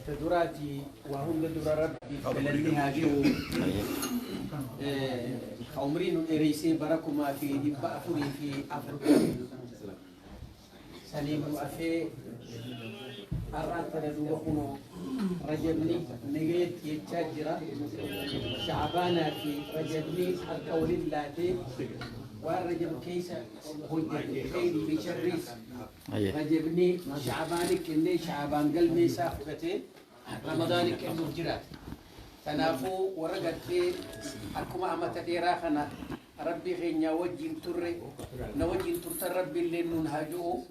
Ta duraati waa hunda dura Rabbiif galanni haa jiru. Ka umrii nu dheereysee bara 1440 saniin nu afee har'aan tana duuba kunoo Rajabni nagayetti jechaa jira. Sha'abaanaa fi Rajabni harka walin laatee waan Rajab keessa hojjate kheyrii fi sharriis Rajabni Sha'abaani kennee, Sha'abaan galmee isaa fudhatee Ramadaani kennuuf jiraata. Kanaafuu warra gartee akkuma amata dheeraa kana Rabbii keenyaa wajjin turre, na wajjin turtan, Rabbi illee nuun haa ju'u.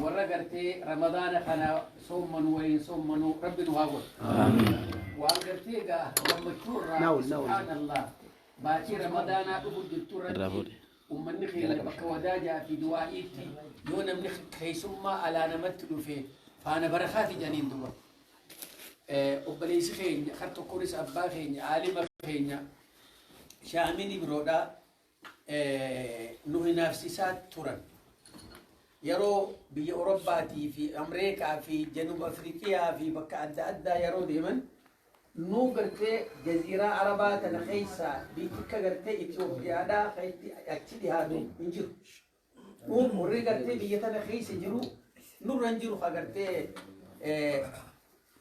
Warra gartee Ramadaana kana soommanu waliin soommanu Rabbi nu haa godhu. Waan gartee egaa gammachuu irraa, subhaanallah, baatii Ramadaanaa dhufu jirtu irratti ummanni keenya bakka wadaajaa fi du'aa'iitti yoo namni keessummaa alaa namatti dhufe faana barakaati jedhaniin duba. Obboleessi keenya kar tokkonis abbaa keenya, aalima keenya Shaamini biroodhaa nu hinaafsisaa turan. Yeroo biyya Awurooppaatii fi Ameerikaa fi Januub Afrikiyaa fi bakka adda addaa yeroo deeman, nuu gartee jaziiraa Arabaa tana keessaa biyyi gartee Itoophiyaadhaa kan itti achi dhihaatu hin jiru. Nuu warri gartee biyya tana keessa jiru nurra hin jiru, ka gartee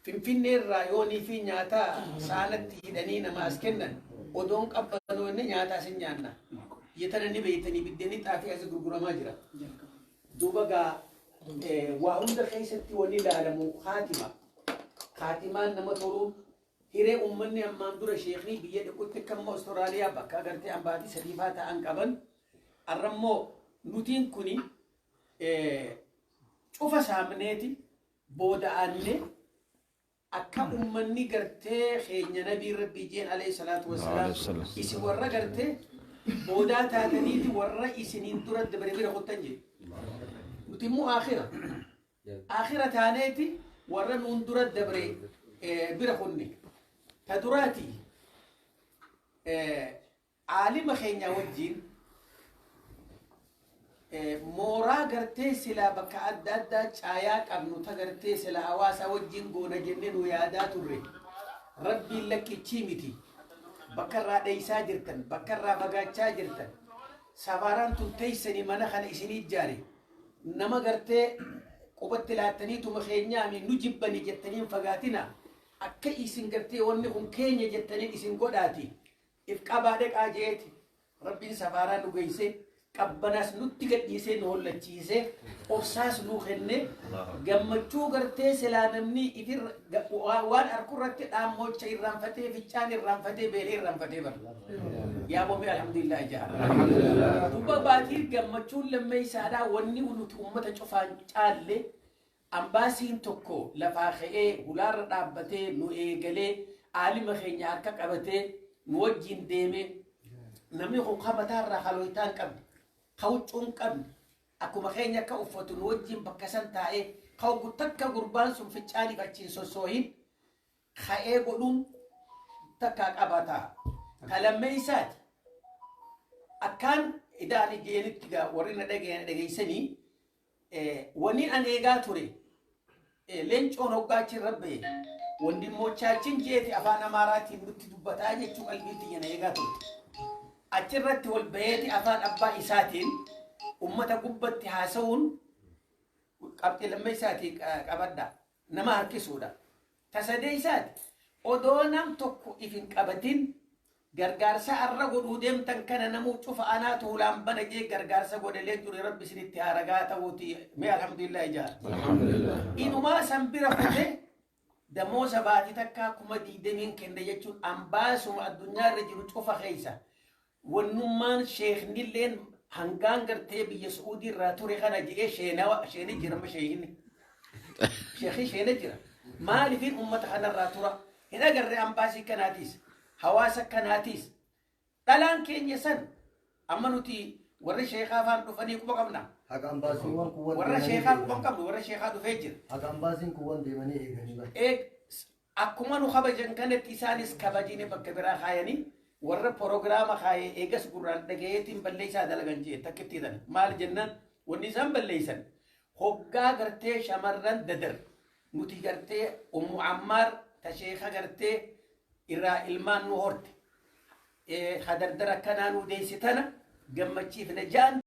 Finfinnee irraa yoonii fi nyaata saalatti hidhanii nama as kennan odoon qabbanoo inni nyaata asin nyaanna. Biyya tana ni beeytanii, biddeenni xaafii as gurguramaa jira. Duuba gaa waa hunda keessatti wanni ilaalamu kaatima. Kaatimaan nama toluun hiree uummanni ammaan dura sheekni biyya dhiqutti akka amma Awustiraaliyaa bakka agartee ambaatii sadiifaa ta'an qaban, arrammoo nutiin kuni cufa saamneeti booda aannee akka ummanni gartee keenya nabiin Rabbii jeen alayhi salaatu wassalaam, isin warra gartee boodaa taataniiti warra isiniin dura dabare bira kuttan jee. Nuti immoo aakhira aakhira taaneeti warra nuun dura dabre bira kunne. Ta duraati aalima keenya wajjiin mooraa gartee silaa bakka adda addaa caayaa qabnu ta gartee sila hawaasa wajjin goona jennee nu yaadaa turre, Rabbiin lakkichii miti, bakka irraa dheeysaa jirtan, bakka irraa fagaachaa jirtan, safaaraan tun teessanii mana kana isinii ijaare, nama gartee qubatti laattaniituma keenyaami nu jibbani jettanii hin fagaatina, akka isin gartee wanni kun keenya jettaniin isin godhaati if qabaa dhaqaa jeeti. Rabbiin safaaraa nu geeyse, qabbanaas nutti gadhiisee, nu hollachiisee, obsaas nu kenne. Gammachuu gartee silaa namni ifirra waan arku irratti dhaammocha irraanfatee, ficcaan irraanfatee, beelee irraanfatee bara. Yaa boomee alhamdulillah jaha. Duuba baatii gammachuun lammeeysaadhaa wanni nuti ummata cufaan caalle, ambaasiin tokko lafaa ka'ee hulaarra dhaabbatee nu eegalee, aalima keenya harka qabatee nu wajjin deemee, namni kun ka mataarraa halooytaa hin qabne, ka huccuu hin qabne, akkuma keenya akka uffatu nu wajjin bakka san taa'ee, ka hoggu takka gurbaan sun ficcaaniif achiin sossoohin ka'ee godhuun takkaa qabataa. Ta lammeeysaati akkaan idaan ijeenitti gaa warri na dhageeysanii wanni an eegaa ture, leencoon hoggaa achirra bahe wandimmochaachin jeeti afaan Amaaraatiin nutti dubbataa jechuu qalbii tiyya na eegaa turte. Achirratti wal baheeti afaan abbaa isaatiin ummata gubbatti haasa'uun qabxii lammeessaatii qabadha. Nama harkisuudha. Ta sadeessaati odoo nam tokko if hin qabatin gargaarsa arra godhuu deemtan kana namuu cufa anaatu hulaan bana jee gargaarsa godhe ture, Rabbi isinitti haa ragaa ta'uuti, mee alhamdulillah ijaa. Inumaa san bira kute damoosa baatii takkaa 20,000 kenne jechuun ambaasuma addunyaa irra jiru cufa keessa wannummaan sheeknilleen hangaan gartee biyya Su'uudii irraa ture kana je'ee sheenawa sheeni jira, amma sheekni sheekii sheene jira. Maaliifin ummata kanarraa tura hin agarre? Ambaasii kanaatiis hawaasa kanaatiis dhalaan keenya san amma nuti warri sheekaa faan dhufanii quba qabna. Haga ambaasiiwwan kuwwan warra sheekaa quba hin qabnu, warra sheekaa dhufee jira. Haga ambaasiin kuwwan deemanii eeganii bara. Eeg akkuma nu kabajan kanatti isaanis kabajine bakka biraa kaayanii warra proogiraama kaayee eegas gurraan dhagayeetiin balleessaa dalagan jee takkitti tana. Maal jennaan, wanni isaan balleessan hoggaa gartee shamarran Dadar Nuti gartee Ummu Ammaar ta sheeka gartee irraa ilmaan nu horte hadardara akkanaa nu deeyse tana gammachiifna jaan.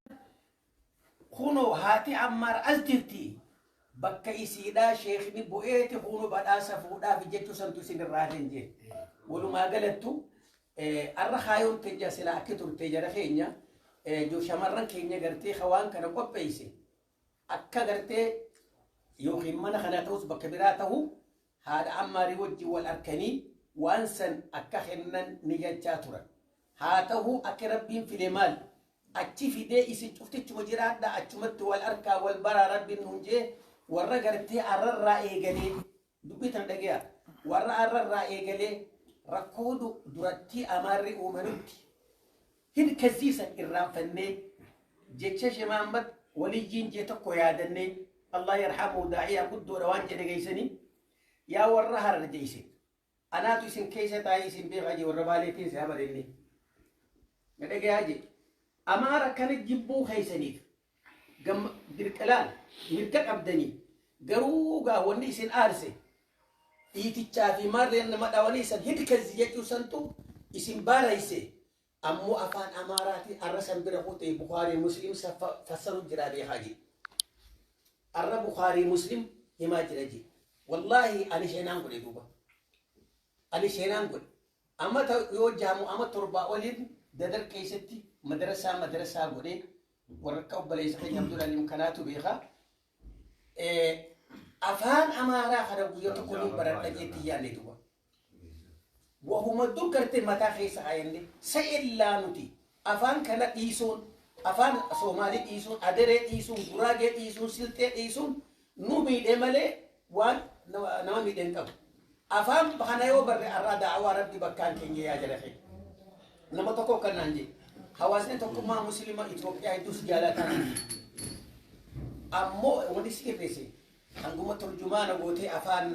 Kunoo haati Ammaar as jirti, bakka isiidhaa sheekni bu'eeti kunoo badhaasa fuudhaaf jechuu santu isin irraa hin jee. Walumaa galattu arra kaayoon teenya silaa akki turte, jara keenya, shamarran keenya gartee waan kana qopheeyse akka gartee yookiin mana kana ta'us bakka biraa ta'u haadha Ammaarii wajjin wal arkanii waan san akka kennan ni jechaa turan. Haa ta'u, akka Rabbiin fide maal achi fidee isin cuftichuma jiraadha, achumatti wal arkaa wal baraa Rabbiin nuun jee. Warra gartee arrarraa eegalee, dubbii tan dhageya, warra arrarraa eegalee rakkoo duratti Amaarri uumanutti hin kazziisan irraanfannee, jecha Shemaammad waliyyiin jee tokko yaadannee, Allah yarhamu, daa'iyaa guddoodha, waan jedhe geessanii: "Yaa warra Harar jeeyse, anaatu isin keessa taa'ee isin beekaa," jee. Warra Baaleetiin si habarenne na dhagayaa jee. Amaara kana jibbuu keeysaniif dirqalaan mirga qabdanii, garuu gaa wanni isin aarse dhiitichaa fi maarreen nama dhawanii san hidkazzi jechuu santu isin baarayse. Ammoo afaan Amaaraati arra san bira kutee Bukaarii Muslim fassaru jira beekaa jee. Arra Bukaarii Muslim himaa jira jee. Wallaahi ani sheenaan godhe. Duuba ani sheenaan godhe. Amma yoo jaamu ama 7 oliin Dadar keessatti madarasaa madarasaa godhee, warra akka obboleessa keenya Abdul Alim kanaatu beekaa. Afaan Amaaraa kana guyyaa tokko ni baradha jeetti yaadne. Duuba wahuma dur gartee mataa keessa kaayanne sa'ellaa nuti afaan kana dhiisuun, afaan Soomaalii dhiisuun, Aderee dhiisuun, Guraagee dhiisuun, Silxee dhiisuun nu miidhe malee waan nama miidhe hin qabu. Afaan kana yoo barre arraa daawaa Rabbi bakkaan keenya. Yaa jara keenya, nama tokko kanaan jedhe, hawaasni tokkummaa Musliima Itoophiyaa hedduus jaalataa, ammoo wanni si irreesse hanguma turjumaana gootee afaan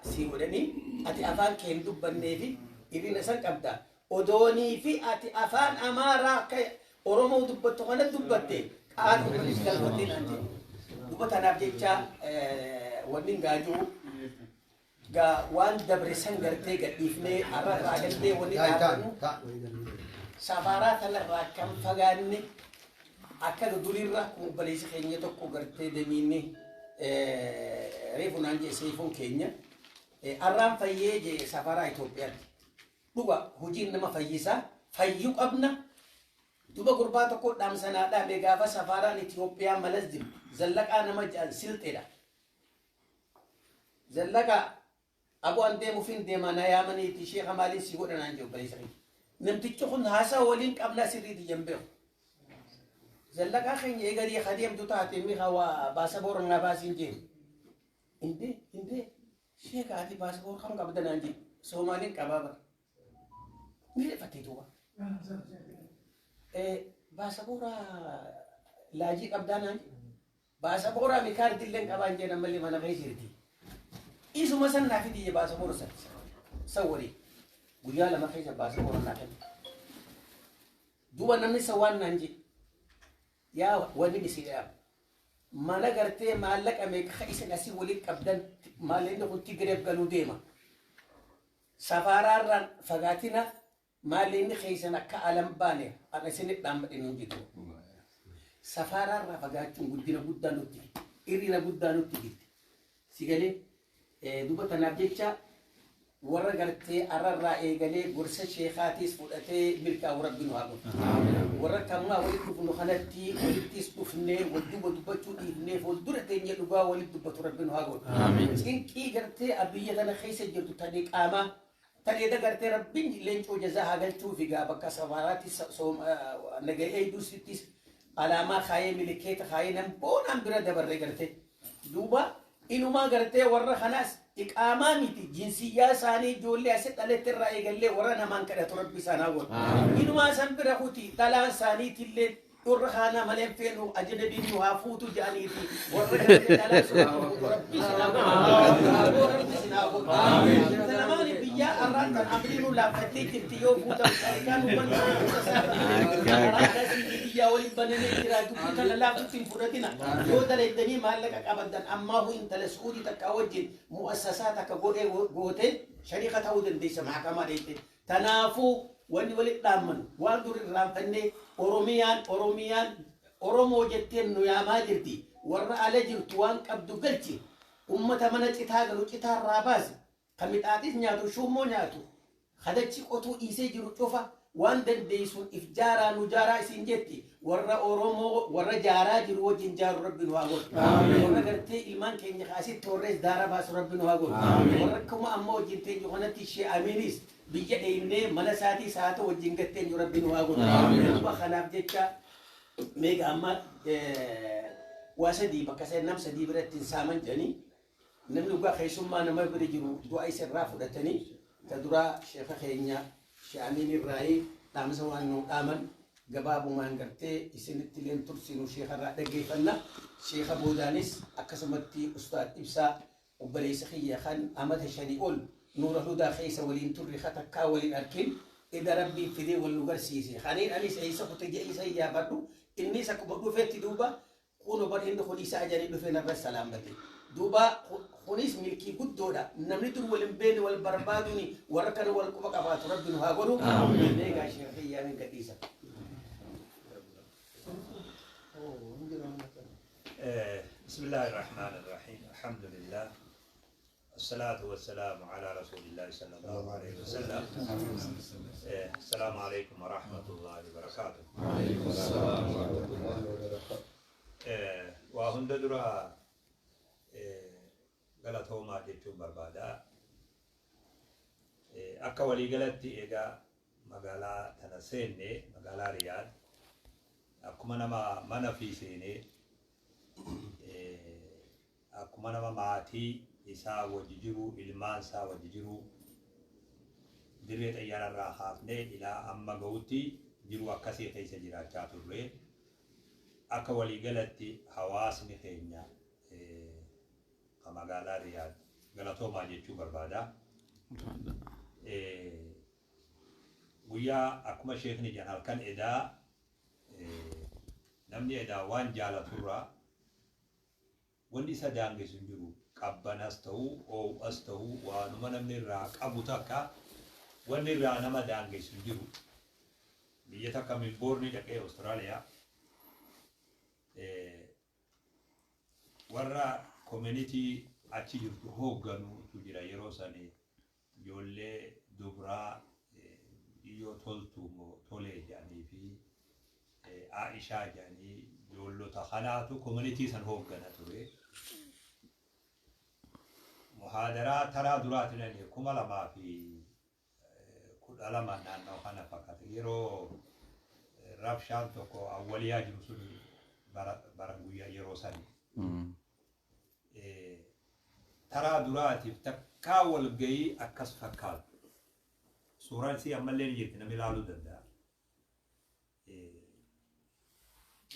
si godhanii ati afaan kee hin dubbannee fi irrina san qabda. Odoonii fi ati afaan Amaaraa akka Oromoo dubbattu kana dubbatte qaala uummanni galfattee naan jedhe. Duba tanaaf jecha wanni gaajuu gaa waan dabre san gartee gadhiifnee arra irraa galtee wanni dhaabannu safaaraa tanarraa kan fagaanne akka durirra obboleessi keenya tokko gartee damiinni reefu naan jee, seefuun keenya arraan fayyee jee safaraa Itoophiyaatti. Dhuga hojiin nama fayyisaa, fayyuu qabna. Duba gurbaa tokko dhaamsanaa dhaame. Gaafa safaaraan Itoophiyaa malas jiru, Zallaqaa nama jedhan, Silxeedha. Zallaqaa abu an deemuufin deemaa na yaamaniiti, sheeka maaliin si godha naan jedhu obboleessa keenya. Namtichi kun haasaa waliin qabnaa sirriitti jan beeku. Zallaqaa keenya eegalee kadeemtu taate mi'a waa baasaboora naa baasiin jeen. Indee indee sheeka, ati baasaboora kam qabda naan jedhe. Soomaaliin qabaa bara. Ni rifattee duuba. Baasaboora laajii qabdaa naan jedhe. Baasaboora mi kaardillee qabaan jeen, ammallee mana keessa jirti. Isuma san naa fidiyye baasaboora san. San walii. Guyyaa 2 keessa baasaboora naa kenne. Duuba namni san waan naan jedhe. Yaa wanni isin mana gartee maallaqa meeqa isin asii waliin qabdan, maallaqni kun Tigireef galuu deema. Safaaraarraan fagaatina, maallaqni keessan akka alan baane ana isinit dhaammadhe nuun jedhu. Safaaraarraa fagaachuun guddina guddaa nutti fidde. Irrina guddaa nutti fidde. Si galee duba tanaaf jecha warra gartee arrarraa eegalee gorsa sheekaatiis fudhatee milkaa'u Rabbi nu haa godhu. Warra kammaa walitti dhufnu kanatti walittis dhufnee wal duuba dubbachuu dhiifnee fuuldura teenya dhugaa walitti dubbatu Rabbi nu haa godhu. Cinqii gartee biyya tana keessa jirtu tani qaamaa taneeda gartee Rabbiin leencoo jazaa haa galchuu fi gaa bakka safaaraatti nagaya eegduusittis alaamaa kaayee milikeeta kaayee nam boonaan bira dabarre gartee. Duuba inumaa gartee warra kanaas iqaamaa miti, jinsiyyaa isaanii ijoollee asi dhalette irraa eegallee warra namaan kadhatu Rabbi isaan haa godhu. Inumaa san bira kuti dhalaan isaaniitillee warra kaanaa malee hin feenu, ajnabiin nu haa fuutu jedhaniiti warra gartee dhalaan sun haa fuutu Rabbi isin haa godhu. Aboo Rabbi isin haa godhu. Intala biyyaa arraan tan amrii nu laaffattee jirti yoo fuutan sarikaan uummanni karaa Biyyaa waliin banamee jira. Dubbii kana laaftutti hin fudhatina. Yoo dalaydanii maallaqa qabadan, ammaahu intala Su'uudii takka wajjin mu'assasaa takka godhee gootee shariika ta'uu dandeessa mahakamaa dheeyte. Tanaafuu wanni walitti dhaammanu waan dur irraanfannee, Oromiyaan, Oromiyaan Oromoo jetteen nu yaamaa jirti. Warra ala jirtu waan qabdu galchi. Ummata mana citaa galu citaarraa baasi. Ka mixaaxis nyaatu, shuummoo nyaatu, kadachi qotuu dhiisee jiru cufa waan dandeessuun if jaaraa, nu jaaraa isin jetti. Warra Oromoo warra jaaraa jiru wajjin jaaru Rabbi nu haa godhu. Warra gartee ilmaan keenya kaasitti horrees daara baasu Rabbi nu haa godhu. Warra akkuma amma wajjin teenyu kanatti ishee Amiinis biyya dheeynee mana isaatii saata wajjin gatteenyu Rabbi nu haa godhu. Duuba kanaaf jecha meeqa amma waa sadii bakka nam sadii biratti hin saaman jedhanii, namni dhugaa keessummaa nama bira jiru du'a isa irraa fudhatanii. Ta duraa sheeka keenya Shee Amiin irraayii dhaamsa waan nuu dhaaman gabaabumaan gartee isinitti leen tursinu sheeka irraa dhaggeeffanna. Sheeka boodaanis akkasumatti Ustaad Ibsaa, obboleessa kiyya kan amata 5 ol Nuura Hudaa keessa waliin turre, ka takkaa waliin arkin ida Rabbiin fidee wal nu garsiise, kaniin anis eessa kute jedhee isa iyyaafadhu, innis akkuma dhufetti duuba kuno bar inni kun isa ajanii dhufee narra salaambate. Duuba kunis milkii guddoodha. Namni dur wal hin beekne wal barbaaduuni warra kana wal quba qabaatu Rabbi nu haa godhu. Meegaa sheekha kiyyaa min gadhiisa. بسم الله الرحمن الرحيم، الحمد لله، الصلاة والسلام على رسول الله صلى الله عليه وسلم. السلام عليكم ورحمة الله وبركاته. Waa hunda dura galatoomaa jechuun barbaada. Akka waliigalatti egaa magaalaa tana seenne, magaalaa Riyaad, akkuma nama mana fi seenee, akkuma nama maatii isaa wajji jiru, ilmaan isaa wajji jiru, dirree xayyaararraa kaafnee ilaa amma ga'utti jiru akkasii keessa jiraachaa turre. Akka waliigalatti hawaasni keenya ka magaalaa Riyaad galatoomaa jechuu barbaada. Guyyaa akkuma sheekni jedhan halkan edaa namni edaa waan jaalaturraa wanni isa daangessu hin jiru. Qabbanas ta'uu, oow'as ta'uu, waanuma namni irraa qabu takka wanni irraa nama daangessu hin jiru. Biyya takka Milboornii dhaqee, Awustiraaliyaa, warra community achi jirtu hoogganuutu jira. Yeroo sani ijoollee dubraa dhiyyoo Toltuu moo Tolee jedhanii fi Aishaa jedhanii ijoollota kanaatu community san hooggana ture. Muhaadaraa taraa duraatiin ani 2012 naannoo kana fakkaata. Yeroo rabshaan tokko awwaliyaa jiru sun bara bara guyyaa yeroo sani. Taraa duraatiif takkaa walgayii akkas fakkaatu. Suuraan isii ammallee ni jirti, namni ilaaluu danda'a.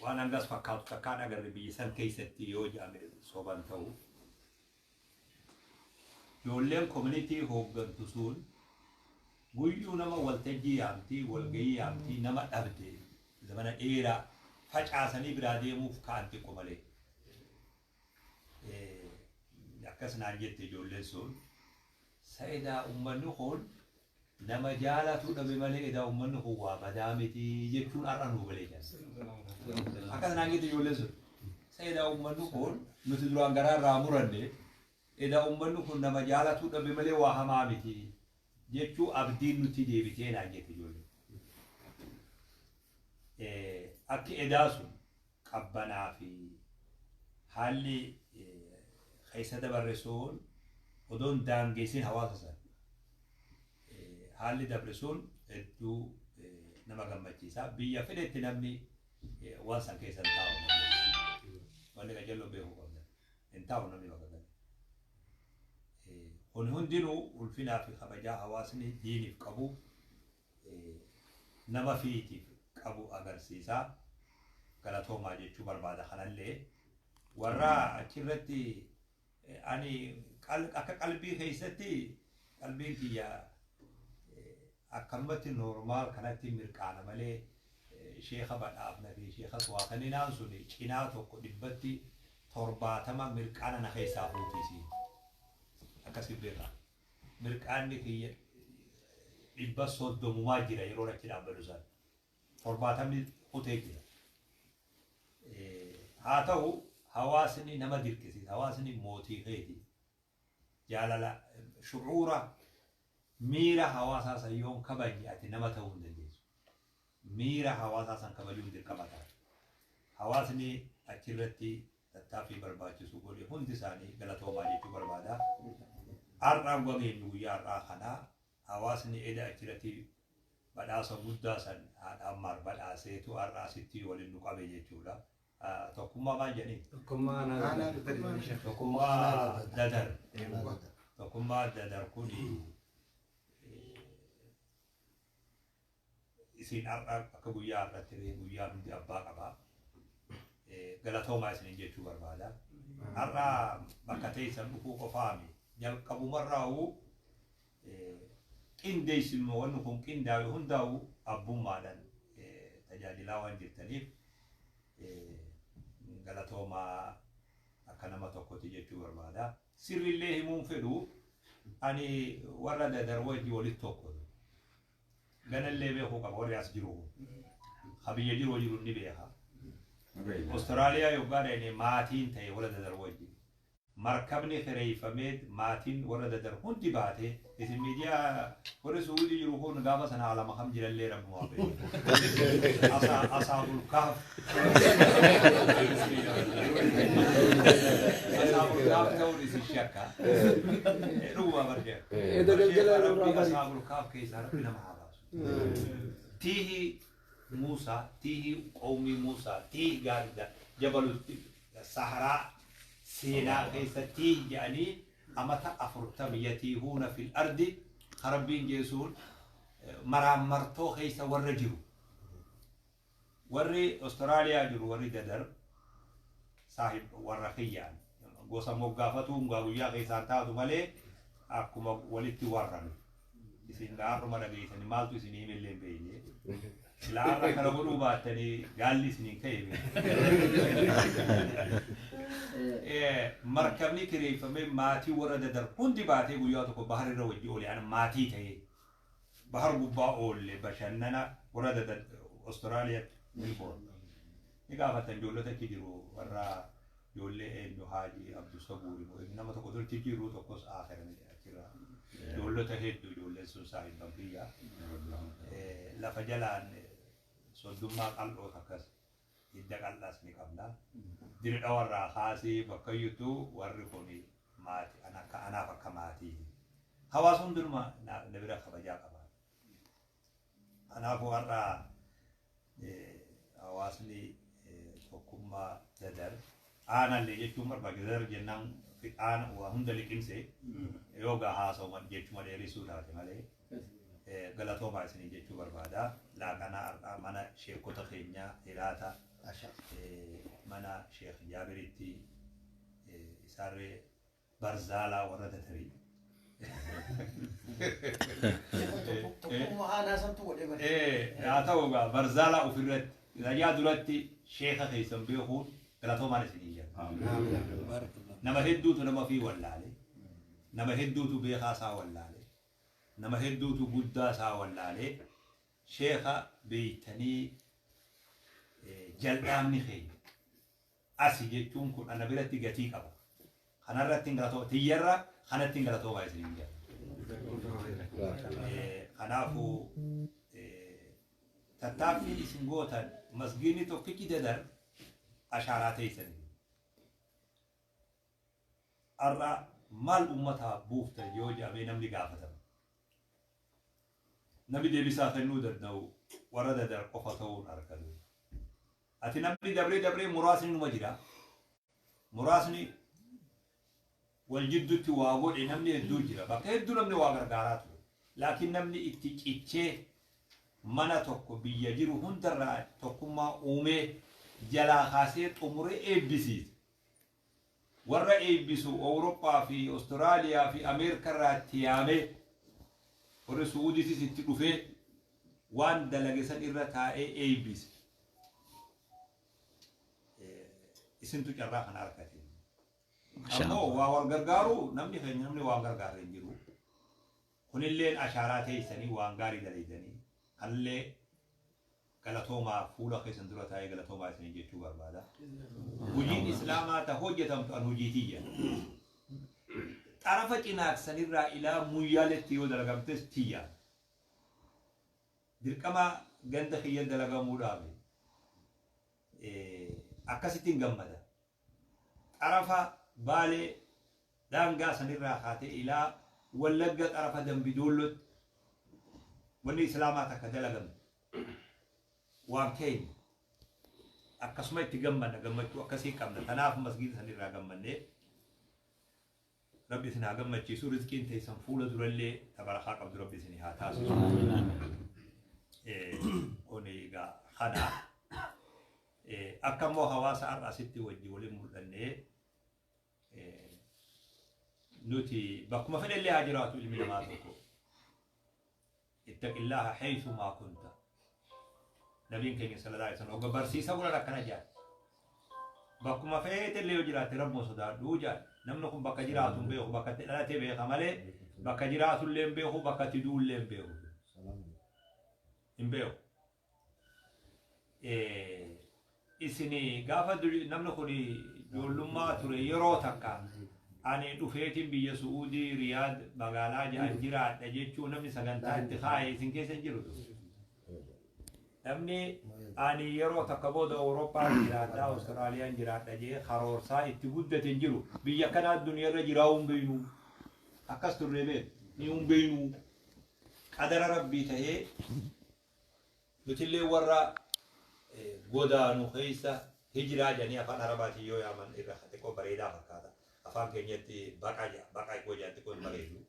Waan hangas fakkaatu takkaan agarre biyya san keessatti yoo jedhame soban ta'u. Ijoolleen community hooggantu sun guyyuu nama waltajjii yaamtii, walgayii yaamtii, nama dhabde zamana dheeraa facaasanii biraa deemuuf ka'an xiqqo malee. Akkas naan jette ijoolleen sun. Sa'idaa uummanni kun nama jaalatu dhabe malee edaa uummanni kun waa badaa miti jechuun har'a nuu galee jira. Akkas naan jette ijoolleen sun. Sa'idaa uummanni kun nuti duraan garaa irraa muranne, edaa uummanni kun nama jaalatu dhabe malee waa hamaa miti jechuu abdiin nutti deebitee naan jette ijoolleen. Akki edaa sun qabbanaa fi haalli keessa dabarre sun odoon daangeessin hawaasa san haalli dabre sun hedduu nama gammachiisa. Biyya fedhetti namni waan san keessa hin taa'u. Wanni qajeeloo beekuu qabda. Hin taa'u namni bakka kana. Kun hundinuu ulfinaa fi kabajaa hawaasni diiniif qabu, nama fiitiif qabu agarsiisa. Galatoomaa jechuu barbaada kanallee. Warra achirratti ani akka qalbii keessatti qalbiin kiyya akkanumatti normal kanatti mirqaana malee. Sheekha badhaafna fi sheekhas waa kenninaan sun cinaa tokko 170% mirqaana na keessaa fuutisi. Akkasi beekaa. Mirqaanni kiyya 30mumaa jira yeroo achi dhaabbatu san. 70ni kutee jira. Haa ta'u, hawaasni nama dirqisiisa. Hawaasni mootii keeti. Jaalala, shucuura, miira hawaasaa san yoon kabajne ati nama ta'uu hin dandeessu. Miira hawaasaa san kabajuun dirqama ta'a. Hawaasni achirratti tattaaffii barbaachisu godhe hundi isaanii galatoomaa jechuu barbaada. Har'aan gageenyu guyyaa har'aa kanaa hawaasni eda achirratti badhaasa guddaa san haadha Ammaar badhaaseetu har'a asitti waliin nu qabe jechuudha. Tokkummaa maal jedhanii? Tokkummaa. Tokkummaa Dadar. Tokkummaa Dadar kuni isin har'a akka guyyaa har'atti guyyaa hundi abbaa qabaa. Galatoomaa isiniin jechuu barbaada. Har'a bakka teessan dhufuu qofaami. Jalqabumarraa'uu qindeessinuma wanni kun qindaa'e hundaa'u abbummaadhaan tajaajilaa waan jirtaniif galatoomaa akka nama tokkotti jechuu barbaada. Sirrillee himuun fedhu, ani warra Dadar wajji walitti tokko. Ganallee beekuu qaba warri as jiru. Ha biyya jiru jiru ni beeka. Austraaliyaa yoggaa dhaqne maatiin ta'e warra Dadar wajji. Markabni kireeffamee maatiin warra Dadar hundi baatee, isin miidiyaa warri Suudii jiru kun gaafa sana alama kam jirallee rabbumaa beeka. Asaabul Kaaf. Asaabul Kaaf ta'uun isin shakka. Dhuguma barjee. Eda galgala Rabbi irraa bari. Asaabul Kaaf keessaa rabbi nama haa baasu. Tiihi Muusaa, tiihi qawmii Muusaa, tiihi gaarda jabalutti saharaa seenaa keessa tiihi jedhanii amata 40 yatiihuuna fil ardi rabbiin jeesuun maraammartoo keessa warra jiru. Warri Austraaliyaa jiru, warri Dadar saahib warra kiyyaan gosa moggaafatuun gaa guyyaa keessaan taatu malee akkuma walitti warrame. Isin gaarruma dhageessanii maaltu isin himillee hin beekne. Silaa har'a kana godhuu baattanii gaalli isiniin ka'e beekne. Markabni kireeffamee maatii warra Dadar hundi baatee guyyaa tokko bahar irra wajji oole, ana maatii ta'ee. Bahar gubbaa oolle bashannana warra Dadar Austraaliyaatti Melbourne. Ni gaafatan ijoollota achi jiru, warra ijoollee eenyu, Haaji Abdusabuuri moo nama tokko tolchi jiru tokkos akhiran achirra. Ijoollota hedduu, ijoolleen sun saahibban kiyya. Lafa jalaan soddummaa qal'oo takkas hidda qal'aas ni qabna. Dirqa warraa kaasee bakka iyyuttuu warri kun maatii akka anaaf akka maatiiti. Hawaasa hundinuma na bira kabajaa qaba. Kanaafuu har'a hawaasni tokkummaa Dadar aanallee jechuun barbaachisa. Dadar jennaan aana waa hunda liqimse yoo gaa haasawuma jechuma dheeressuu taate malee galatoomaa isinii jechuu barbaada. Laaqanaa har'aa mana sheekota keenyaa hiraata mana Sheekh Jaabiritti isaarree barzaalaa warra Dadarii. Tokkummaa aanaa santu godhe bare. Haa ta'u egaa, barzaalaa ofirratti rayaa duratti sheeka keessan beekuun galatoomaan isinii jedha. Nama hedduutu nama fi wallaale. Nama hedduutu beekaa isaa wallaale. Nama hedduutu guddaa isaa wallaale. Sheeka beeytanii jal'aamni keenya asi jechuun kun ana biratti gatii qaba. Kanarratti hin galatooma. Tiyyarra kanatti hin galatoomaa isiniin jedha. Kanaafuu tattaaffiin isin gootan masgiinni tokkichi Dadar ashaaraa teessanii. Har'a maal ummataaf buuftan yoo jedhamee namni gaafatama. Namni deebisaa kennuu danda'u warra Dadar qofa ta'uun argatu. Ati namni dabree dabree muraasni numa jira. Muraasni wal jidduutti waa godhe namni hedduu jira. Bakka hedduu namni waa gargaaraa ture. Laakiin namni itti cichee mana tokko biyya jiru hundarraa tokkummaa uumee jalaa kaasee xumuree eebbisiise. Warra eebbisu Awurooppaa fi Ostiraaliyaa fi Ameerikarraa itti yaamee warri Suudiitis itti dhufee waan dalage san irra taa'ee eebbise. Isintu carraa kana argate. Ammoo waa wal gargaaru namni keenya namni waan gargaarre hin jiru. Kunilleen ashaaraa teessanii waan gaarii dalaydanii kanallee galatoomaa fuula keessan dura taa'ee galatoomaa isinii jechuu barbaada. Hojiin Islaamaa ta hojjetamtu an hojii tiyya. Xarafa Cinaaksanirraa ilaa Muyyaaletti yoo dalagamtes tiyya. Dirqama ganda kiyya dalagamuudhaafi. Akkasittiin gammada. Xarafa Baalee daangaa sanirraa kaatee ilaa Wallagga xarafa Dambi Doollotti wanni Islaamaa takka dalagamte waan keenya. Akkasuma itti gammanna, gammachuu akkasii qabna. Tanaaf masgiida sanirraa gammannee. Rabbi isin haa gammachiisu, rizqiin teessan fuula durallee ta barakaa qabdu Rabbi isin haa taasisu. Kun egaa kana. Akka immoo hawaasa har'a asitti wajji waliin mul'annee, nuti bakkuma fedhellee haa jiraatu ilmi namaa tokko. Ittaqillaaha haythumaa kunta. Nabiin keenya sallallahu alaihi wasallam hogga barsiisa godhan akkana jedhan. Bakkuma feetellee yoo jiraatte Rabbuma sodaadhu jedhan. Namni kun bakka jiraatu hin beeku, bakka itti dhalate beeka malee bakka jiraatu illee hin beeku, bakka itti du'u illee hin beeku. Hin beeku. Isin gaafa namni kun ijoollummaa ture yeroo takka ani dhufeetiin biyya Su'uudii Riyaad magaalaa ja'an jiraadha jechuun namni sagantaa itti kaa'e isin keessa hin jiru. Namni ani yeroo takka booda Awurooppaan jiraadha, Awustiraaliyaan jiraadha jee karoorsaa itti guddate hin jiru. Biyya akkanaa addunyaarra jiraa'uu hin beeynu. Akkas turre beek ni hin beeynu. Qadara Rabbii tahee nutillee warra godaanu keessa hijiraa jedhanii afaan Arabaatiin yoo yaaman irra xiqqoo bareedaa fakkaata. Afaan keenyatti baqa jedha. Baqa yoo jedhan xiqqoo hin bareedu.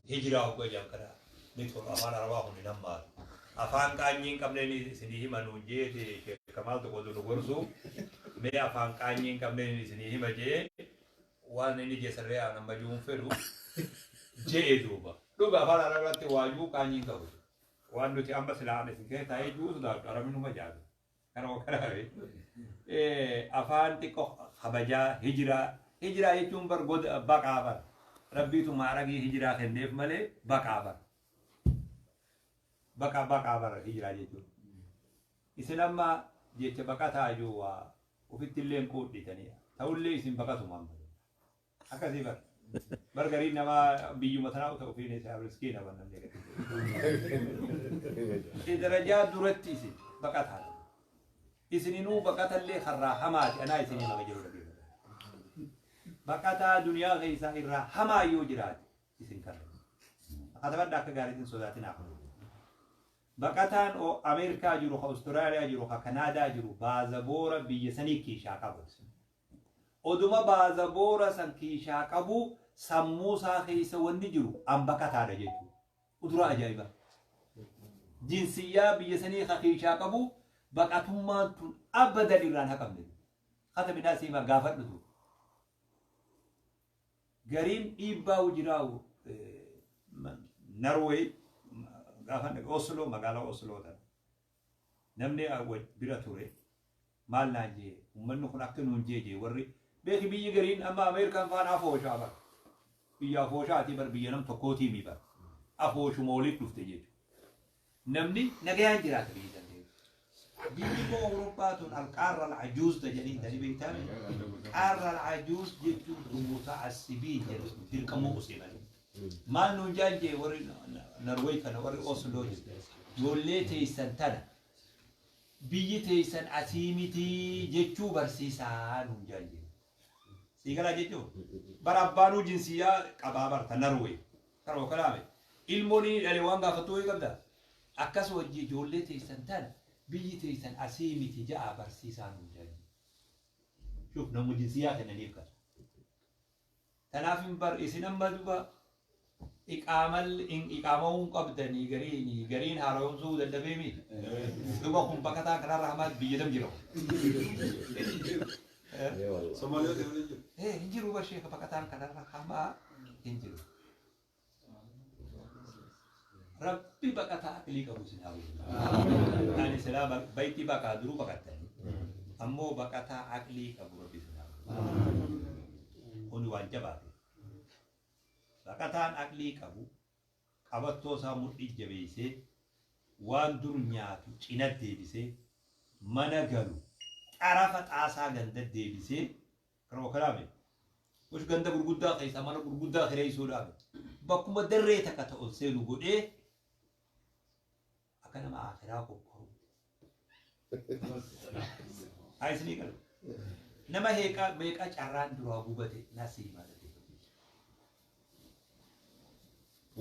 Hijiraa hogga jedhan kana ni tolu. Afaan Arabaa kun hin hammaatu. Afaan qaanyii hin qabneen isinii hima nuun jeeti Sheekh Kamaal tokko nu gorsu. Mee afaan qaanyii hin qabneen isinii hima jee waan inni jee sarree aan amma juun fedhu je'e duuba. Dhuga afaan Arabaatti waajuu qaanyii hin qabu. Waan nuti amma silaa ani isin keessa taa'ee jiru sodaadhu Arabni numa jaalu. Kana kana afaan xiqqoo kabajaa hijiraa. Hijiraa jechuun bar goda baqaa bar. Rabbiitu maaragii hijiraa kenneef malee baqaa bar. Baqa baqaa bar hijiraa jechuun. Isin amma jecha baqataa jiru waa ofitti illee hin quudhitanii. Ta'ullee isin baqatuma amma. Akkasii bar. Bar gariin namaa biyyuma tanaa ta'u ofiin isaa miskiina bar namni gadi. Darajaa duratti isin baqataa. Isininuu baqatallee karraa hamaati anaa isinii maka jiru dhageeffata. Baqataa duniyaa keessaa irraa hamaa yoo jiraate isin kana. Katabadha akka gaariitiin sodaatinaa. Baqataan Ameerikaa jiru, ka Awustiraaliyaa jiru, ka Kanaadaa jiru baazaboora biyya sanii kiishaa qabu. Oduma baazaboora san kiishaa qabu sammuu isaa keessa wanni jiru an baqataadha jechuudha. Uduraa ajaa'iba. Jinsiyyaa biyya sanii ka kiishaa qabu baqatummaan tun abadan irraan haqamne. Kata midhaa siimaa gaafadhutu. Gariin dhiibbaa jiraa'u Norway gaafa Oslo, magaalaa Oslo tana. Namni bira ture maal naan jee, uummanni kun akka nuun jee jee warri beeki biyyi gariin amma Ameerikaan faan afooshaa bar. Biyya afooshaati bar, biyya nam tokkootii mi bar. Afooshuma waliif dhufte jechuudha. Namni nagayaan jiraata biyya san keessa. Biyyi immoo Awurooppaa tun alqaarra alcajuuz jedhanii tani beektaa? Qaarra alcajuuz jechuun muta'assibiin jedhu dirqamuu usimanii. Maal nuun jaan jee warri Norway kana, warri Oslo jiru. Ijoollee teessan tana biyyi teessan asii miti jechuu barsiisaa nuun jaan jee. Siigalaa jechuun bara abbaanuu jinsiyyaa qabaa barta Norway. Karoo kalaame. Ilmoon inni dhale waan gaafattu wayii qabda. Akkas wajji ijoollee teessan tan biyyi teessan asii miti ja'a barsiisaa nuun jaan jee. Shuuf namu jinsiyyaa kennaniif kana. Kanaaf hin bar isin amma duba iqaamawuu hin qabdanii gariin gariin haaromsuu dadhabee mi? Duba kun baqataa kanarra hamaa biyya tam jira. Somaaliyoota waliin jiru. Hin jiru bar sheeka, baqataan kanarra hamaa hin jiru. Rabbi baqataa aqlii qabu isin haa godhu. Ani silaa bayti baqaa duruu baqattanii. Ammoo baqataa aqlii qabu rabbi sinaa. Kuni waan jabaate. Baqataan aqlii qabu qabattoo isaa mudhii jabeessee waan dur nyaatu cina deebisee mana galu xarafa xaasaa ganda deebisee karoo kalaame. Mush ganda gurguddaa keessaa mana gurguddaa kireessuudhaaf bakkuma darree takka ta'u seenu godhee akka nama akhiraa qophaa'u. Haa isinii galu. Nama heeqaa meeqaa carraan duraa gubate nasii maalati.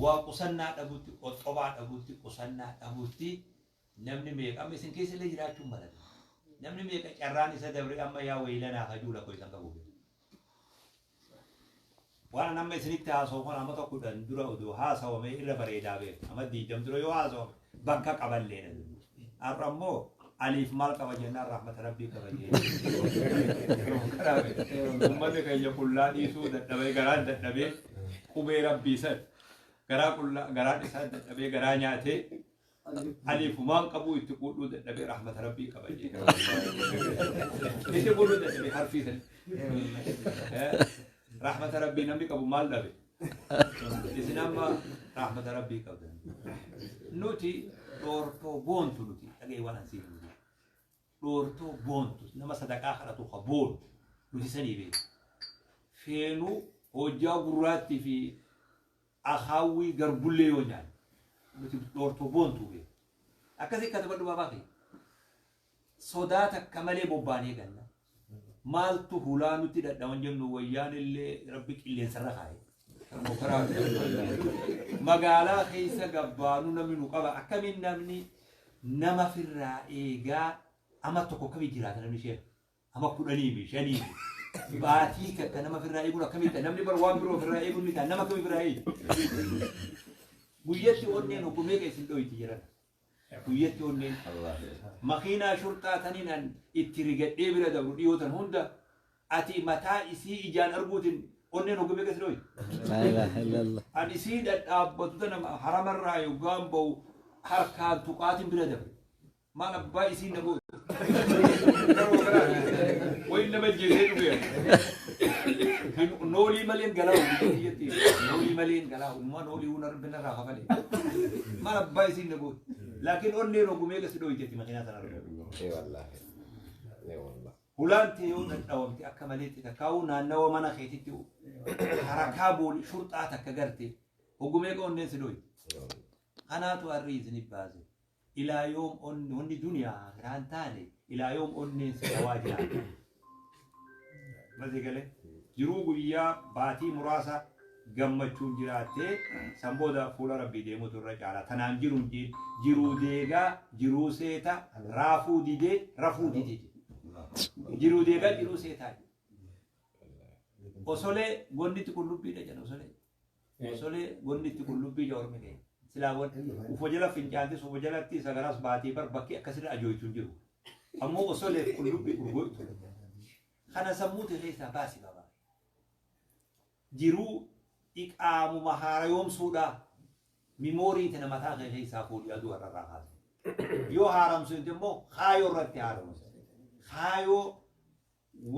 Waa qusannaa dhabutti, qoxxobaa dhabutti, qusannaa dhabutti namni meeqa amma isin keessa illee jiraachuun malate. Namni meeqa carraan isa dabre amma yaa waylanaa hajuu lakkoo isan qabu. Waan amma isinitti haasa'u kun amma 10 dura oduu haasawame irra bareedaa beeku. Amma 20 dura yoo haasawame bakka qaballee. Har'a immoo aliif maal qaba jennaan rahmata rabbii qaba jee. Uummanni keenya qullaa dhiisuu dadhabee garaan dadhabee qubee rabbii san garaa qullaa garaan isaa dadhabee garaa nyaatee aliifumaan qabuu itti quudhuu dadhabee rahmata rabbii qaba jee. Itti quudhuu dadhabee harfii san. Rahmata rabbii namni qabu maal dhabe? Isin amma rahmata rabbii qabdan. Nuti dhoortoo boontu nuti dhagee waan ansii nuti. Dhoortoo boontu nama sadaqaa kadhatu ka boonu nuti sanii beeku. Feenuu hojjaa gurraattii fi akaawwii garbullee yoo nyaanne nuti dhoortoo boontuu beeku. Akkasii katabadhu baabaa kee. Sodaa takka malee bobbaanee ganna. Maaltu hulaa nutti dhadhawan jennu wayyaan illee rabbi qilleensarra kaa'e. Magaalaa keessa gabbaanu namni nu qaba. Akkamiin namni nama firraa eegaa ama tokko akkamii jiraata namni ishee? Ama 10 fi 5 fi baatii takka nama firraa eeguun akkamitti namni bar waan biroo firraa eeguun ni ta'a nama akkamii firraa eegu? Guyyatti onneen hogguu meeqa isin dhoyti jedhan? Guyyatti onneen makiinaa shurxaa taniin an itti rigadhee bira dabru dhiyootan hunda ati mataa isii ijaan arguutiin onneen hogguu meeqa isin dhoyti? La ilaha illallah. An isii dhadhaabbatu tana haramarraa yoggaan ba'u harkaan tuqaatiin bira dabre. Maal abbaa isii na gootu? Wayi nama jeesee dhufe. Noolii maleen galaa biyyatti. Noolii maleen galaa ummaa noolii huna rabbi narraa kafalee. Maal abbaa isii na gootu? Laakiin onneen hogguu meeqa si dhoyteeti makiinaa sana argatu. Hulaan tee yoo dhadhawamte akka maleetti takkaa'uu naannawa mana keetitti harakaa booli shurxaa takka garte hogguu meeqa onneen si dhoyte. Kanaatu harri isinif baase. Ilaa yoom wanni duniyaa akiraan taane ilaa yoom onneen si dhawaa jiraata. Masii galee jiruu guyyaa baatii muraasa gammachuun jiraattee san booda fuula rabbii deemutu irra caala. Tanaan jiruun jiruu deegaa jiruu seeta raafuu didee rafuu didee. Jiruu deegaa jiruu seetaa. Osolee gonnitti qullubbiidha jedhan osolee. Osolee gonnitti qullubbii jedha ormi keenya. Silaa ufa jala fincaantis ufa jalatti sagaraas baatee bar bakki akkasirra ajooytu hin jiru. Ammoo osolee qullubbii urgooytu. Kana sammuu ta'e keessaa baasi baba. Jiruu iqaamuma haarayoomsuudha. Mimoorii tana mataa kee keessaa fuudhi aduu har'arraa kaase. Yoo haaramsu immoo kaayoo irratti haaromsa. Kaayoo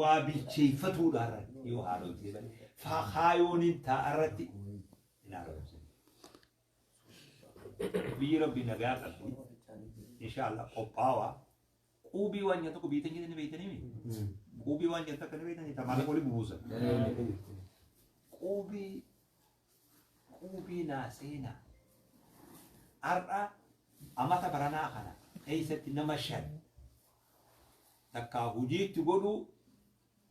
waa bilcheeffatuudha irratti yoo haaromsee malee. Kaayoon hin ta'a irratti hin haaromsin. Biyyi rabbi nagaa qabdi. Inshallah qophaawaa. Quubii waan nyaata tokko biitan jedhanii beeytanii mi? Quubii waan nyaata akka ni beeytanii tamaala olii bubuusan. Quubii naa seenaa. Har'a amata baranaa kana keessatti nama 5 takka hojiitti godhu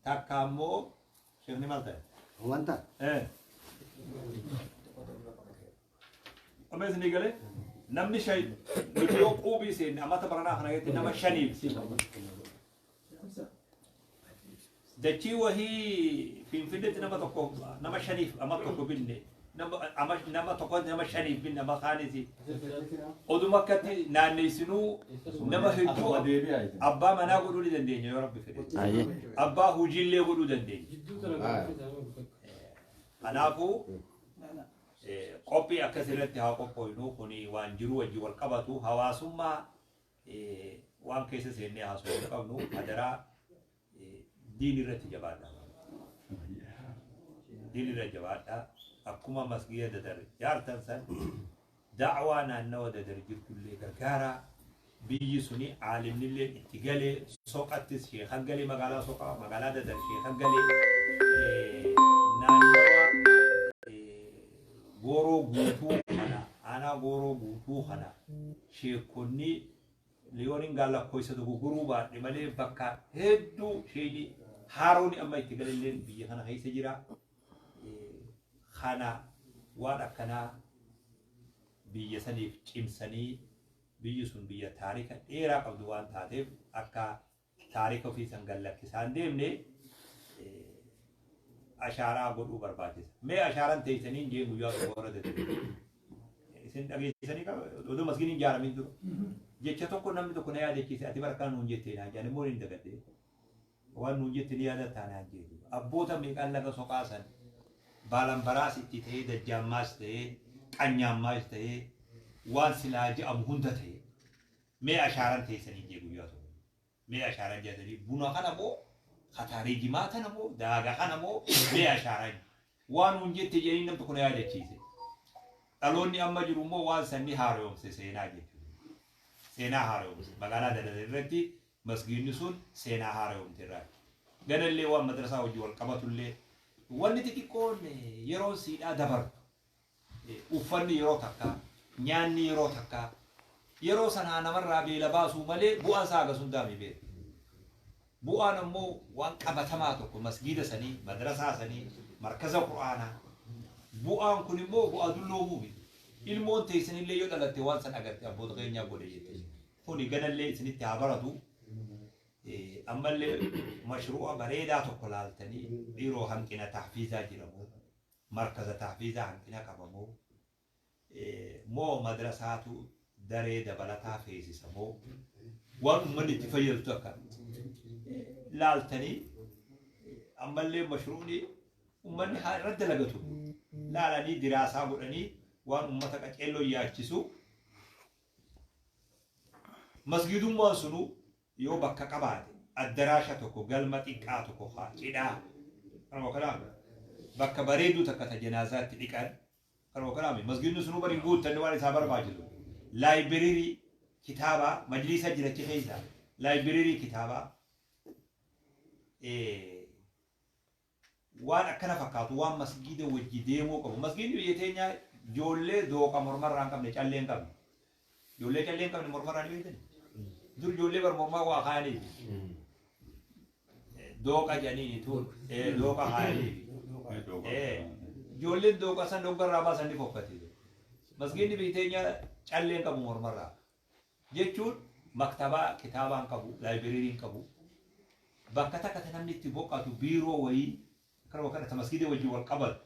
takka ammoo sheekni maal ta'e? Wanta. Amma isinii galee namni 5 nuti yoo quubii seenne amata baranaa kana keessatti nama 5f dachii wahii Finfinneetti nama tokko nama 5f ama tokko binne nama tokko nama 5f binne ama kaanis oduma akkatti naanneessinuu nama hedduu abbaa manaa godhuu ni dandeenya yoo rabbi fedhe. Abbaa hojiillee godhuu dandeenya. Kanaafuu qophii akkasirratti haa qophooynu kuni waan jiru wajji wal qabatu hawaasummaa waan keessa seennee haasofuu qabnu hadaraa Diin irratti jabaadhaa. Diin irra jabaadhaa. Akkuma masgiida Dadar jaartan san da'waa naannawa Dadar jirtullee gargaaraa. Biyyi suni aalimnillee itti galee, Soqattis sheekan galee, magaalaa Soqaa, magaalaa Dadar sheekan galee, naannawa Gooroo Guutuu kana, aanaa Gooroo Guutuu kana sheekonni liyooniin gaa lakkoofsa dogoggoruu baadhe malee bakka hedduu sheeyni haarooni amma itti galelleen biyya kana keessa jira. Kana waan akkanaa biyya saniif cimsanii, biyyi sun biyya taarika dheeraa qabdu waan taateef akka taarika ofii san gad lakkisaa hin deemne ashaaraa godhuu barbaachisa. Mee ashaaran teessaniin jeen guyyaa tokko warra deddeebi'e. Isin dhageessanii qaba odoo masgiin hin ijaaramin dura. Jecha tokko namni tokko na yaadachiise, ati bara akkana nuun jettee naan jedhan immoo hin dagadhe. Waan nuun jette ni yaadataa naan jedhe. Abboota meeqaan laga soqaa san baalanbaraas itti ta'ee, dajjaammaas ta'ee, qanyaammaas ta'ee, waan silaa je'amu hunda ta'e. Mee ashaaran teessaniin jee guyyaa tokko. Mee ashaaran je'atanii buna kana moo, kataarii jimaa tana moo, daaga kana moo, mee ashaaran waan nuun jette jedhanii nam tokko na yaadachiise. Dhaloonni amma jiru immoo waan san ni haaroomse seenaa jechuudha. Seenaa haaroomse. Magaalaa Dadar irratti masgiidni sun seenaa haaroomte irraa. Ganallee waan madrasaa wajjin wal qabatullee wanni xixiqqoon yeroon siidhaa dabartu, uffanni yeroo takka, nyaanni yeroo takka, yeroo sanaa namarraa beela baasuu malee bu'aan isaa hagas hundaa mi beeku. Bu'aan ammoo waan qabatamaa tokko masgiida sanii, madrasaa sanii, markaza Qur'aanaa. Bu'aan kun immoo bu'aa dulloomuu miti. Ilmoon teessanillee yoo dhalatte waan san agarte abboota keenyaa godhe jette. Kuni ganallee isinitti haa baratu. Ammallee mashruu'a bareedaa tokko laaltanii, dhiiroo hanqina tahfiizaa jira moo, markaza tahfiizaa hanqina qaba moo, moo madrasaatu daree dabalataa feesisa moo, waan ummanni itti fayyadu takka laaltanii, ammallee mashruu'ni ummanni haa irra dalagatu laalanii diraasaa godhanii waan ummata qaceelloo yaachisu. Masgiidummaan sunuu yoo bakka qabaate, addaraasha tokko, galma xiqqaa tokko kaa cidhaa kanuma kanaami, bakka bareeduu takka ta janaazaatti dhiqan kanuma kanaami, masgiidni sunuu bari hin guuttanne waan isaa barbaachisu, laayibiriirii kitaabaa majliisa jira achi keessa, laayibiriirii kitaabaa, waan akkana fakkaatu, waan masgiida wajji deemuu qabu. Masgiidni biyya teenyaa ijoollee dooqa mormarraa hin qabne, callee hin qabne. Ijoollee callee hin qabne mormarraa ni beektani? Dur ijoollee bar mormaa waa kaayaniifi. Dooqa jedhaniini tuun dooqa kaayaniifi. Ijoolleen dooqa san doggarraa baasan ni fokkati. Masgiidni biyya teenyaa callee hin qabu mormarraa. Jechuun maktabaa kitaabaa hin qabu, laayibiriirii hin qabu. Bakka takka ta namni itti boqatu, biiroo wayii kanuma kana ta masgiida wajjin wal qabatu.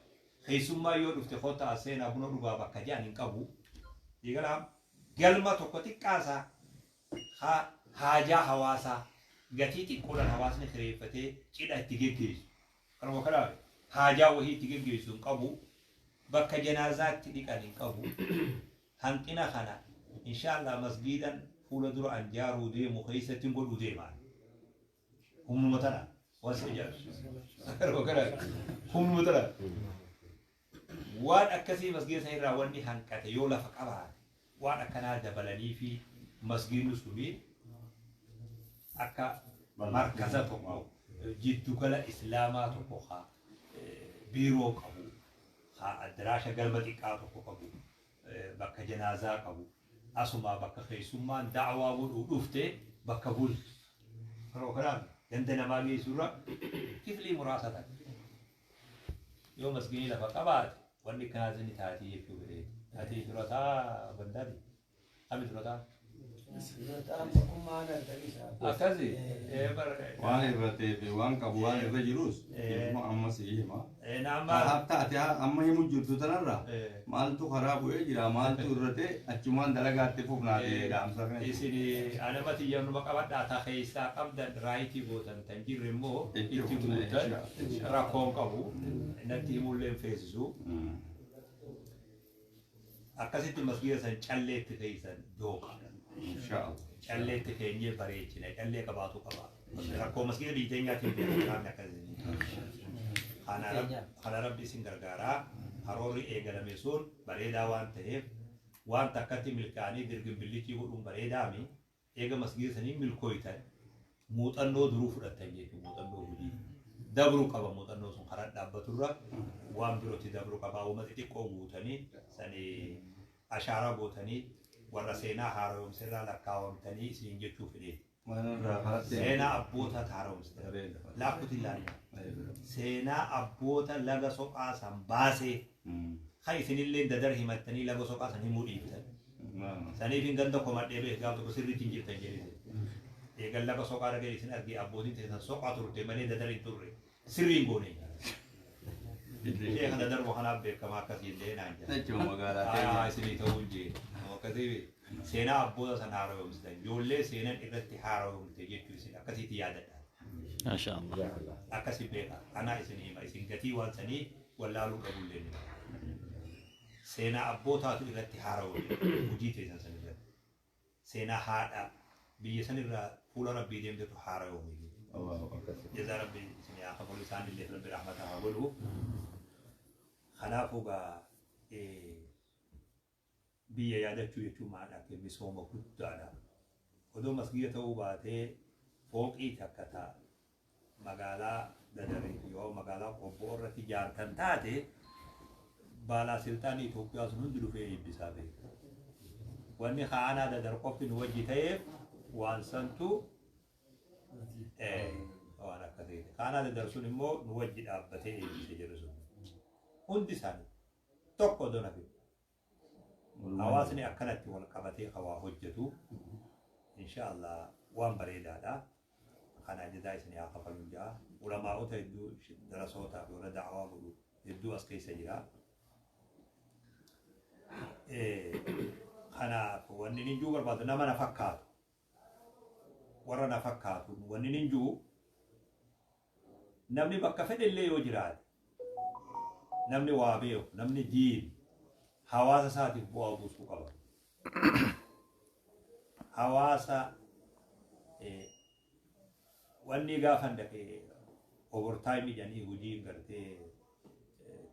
Keessummaa yoo dhufte kottaa as seenaa buna dhugaa bakka jedhan hin qabu. Eegalaa galma tokko xiqqaasaa ha haajaa hawaasaa gatii xiqqoodhaan hawaasni kireeffatee cidha itti geggeessu. Kanuma kana haajaa wahii itti geggeessu hin qabu. Bakka janaazaatti dhiqan hin qabu. Hanqina kana inshallah masgiidan fuula dura an jaaruu deemu keessattin godhuu deema an. Humnuma tana waan si ajaa'ibsiisu. Humnuma tana. Waan akkasii masgiida san irraa wanni hanqate yoo lafa qabaate waan akkanaa dabalanii fi masgiidni suni akka markaza tokko, jiddugala islaamaa tokko ka biiroo qabu, ka addaraasha galma xiqqaa tokko qabu, bakka janaazaa qabu, asumaa bakka keessummaan da'waa godhuu dhufte bakka bultu. Yeroo kanaan ganda namaa geessurra kiflii muraasa takka. Yoo masgiinii lafa qabaate wanni akkanaas ni taatii jechuu fedheeti. Ati durataa gandaati? Kami durataa? Durataan tokkummaa dardarisa. Akkasi. Waan irra ta'ee fi waan qabu waan irra jirus amma si hima. Nama Hatta ati amma himu jirtu tanarra maaltu karaa bu'ee jira, maaltu irra ta'e, achumaan dalagaatti fufnaati dhaamsa kana. Isin anama xiyyaannuma qabadhaa, ta keessaa qabdan raayitii gootan, tan jirre immoo itti guutan, rakkoon qabu natti himullee hin feesisu. Akkasitti masgiida san calleetti keessan dooqa. Inshaallah. Calleetti keenyee bareechina, callee qabaatu qaba. Rakkoo masgiida biyya teenyaatiin beeku qaamni akkasii. Kana Rabbi isin gargaaraa. Karoorri eegalame sun bareedaa waan ta'eef, waan takkatti milkaa'anii dirgimbillichii godhuun bareedaami. Eega masgiida sanii milkooytan, muuxannoo duruu fudhattan jechuudha, muuxannoo hojii. Dabruu qaba muuxannoo sun, karaa dhaabbaturra waan birootti dabruu qaba. Uuma xixiqqoo guutanii sanii ashaaraa gootanii warra seenaa haaromsirraa lakkaawamtanii isiniin jechuu fedheeti. Seenaa abboota haaromsitan. Laakkuti ilaalla. Seenaa abboota laga soqaa san baasee kan isinillee Dadar himattanii laga soqaa san himuu dhiiftan. Saniif hin ganda komadhee beek gaaf tokko sirriitti hin jirtan jedhee. Eegan laga soqaa dhagee isin argee, abbootiin teessan soqaa turte malee Dadar hin turre. Sirrii hin goone. Sheekha Dadar kanaaf beekamaa akkasii illee naan jedha. Jechuun magaalaa Haa teenya. isinii ta'uu hin jee. Akkasii seenaa abboota sana haaromsitan. Ijoollee seenan irratti haaromte jechuu isin akkasiitti yaadadha. Maasha Allah. Akkasi beeka. Anaa isin hima. Isin gatii waan sanii wallaaluu dhabullee ni mala. Seenaa abbootaatu irratti haaromte hojii teessan san irratti. Seenaa haadha biyya sanirraa fuula Rabbii deemtetu haaromte jechuudha. Jazaa Rabbi isin haa kafalu, isaan illee Rabbi rahmata haa godhu. Kanaafuu gaa biyya yaadachuu jechuun maal akka misooma guddaadha. Odoo masgiida ta'uu baatee fooqii takka ta'a magaalaa Dadarii fi yoo magaalaa Qobboo irratti ijaartan taate, baalaa silxaanii Itoophiyaa sun hundi dhufee eebbisaa beeka. Wanni kaanaa Dadar qofti nu wajji ta'eef waan santu waan akkasiiti. Kaanaa Dadar sun immoo nu wajji dhaabbatee eebbise jedhu sun. Hundi isaanii tokko odoo nafi. Hawaasni akkanatti wal qabatee hawaa hojjetu insha Allah waan bareedaadha. Kana jazaa isin haa kafaluun jaa. Ulamaa'ota hedduu, darasootaa fi warra da'awaa godhu hedduu as keessa jira. Kanaaf wanni inni juu barbaadu nama na fakkaatu. Warra na fakkaatu wanni inni juu, namni bakka fedhe yoo jiraate, namni waa beeku, namni diin hawaasa isaatiif bu'aa buusuu qaba. Hawaasa wanni gaafan dhaqee overtime jedhanii hojii gartee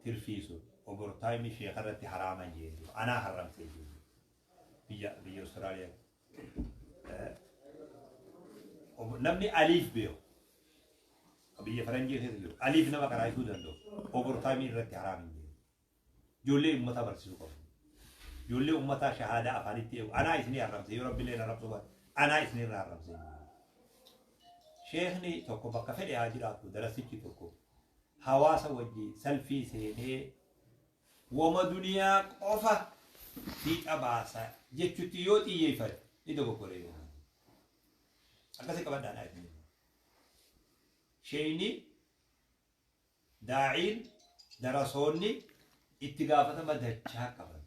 tirfiisu, overtime sheeka irratti haraaman jee anaa haramsee jiru biyya Austraaliyaa. Namni aliif beeku biyya faranjii keessa jiru aliif nama karaa danda'u overtime irratti haraam hin jiru. Ijoollee uummataa barsiisuu qabu. Ijoollee uummataa shahaadaa afaanitti eegu anaa isinii haramse, yoo Rabbiillee haramsuu baate anaa isinirraa haramse. Sheekni tokko bakka fedhe haa jiraatu, darasichi tokko hawaasa wajji salfii seenee wama duniyaa qofa fiixa baasa jechutti yoo xiyyeeffate ni dogoggoree. Akkasii qabadhaa naa isin. Sheeyni, daa'iin, darasoonni itti gaafatama dachaa qaban.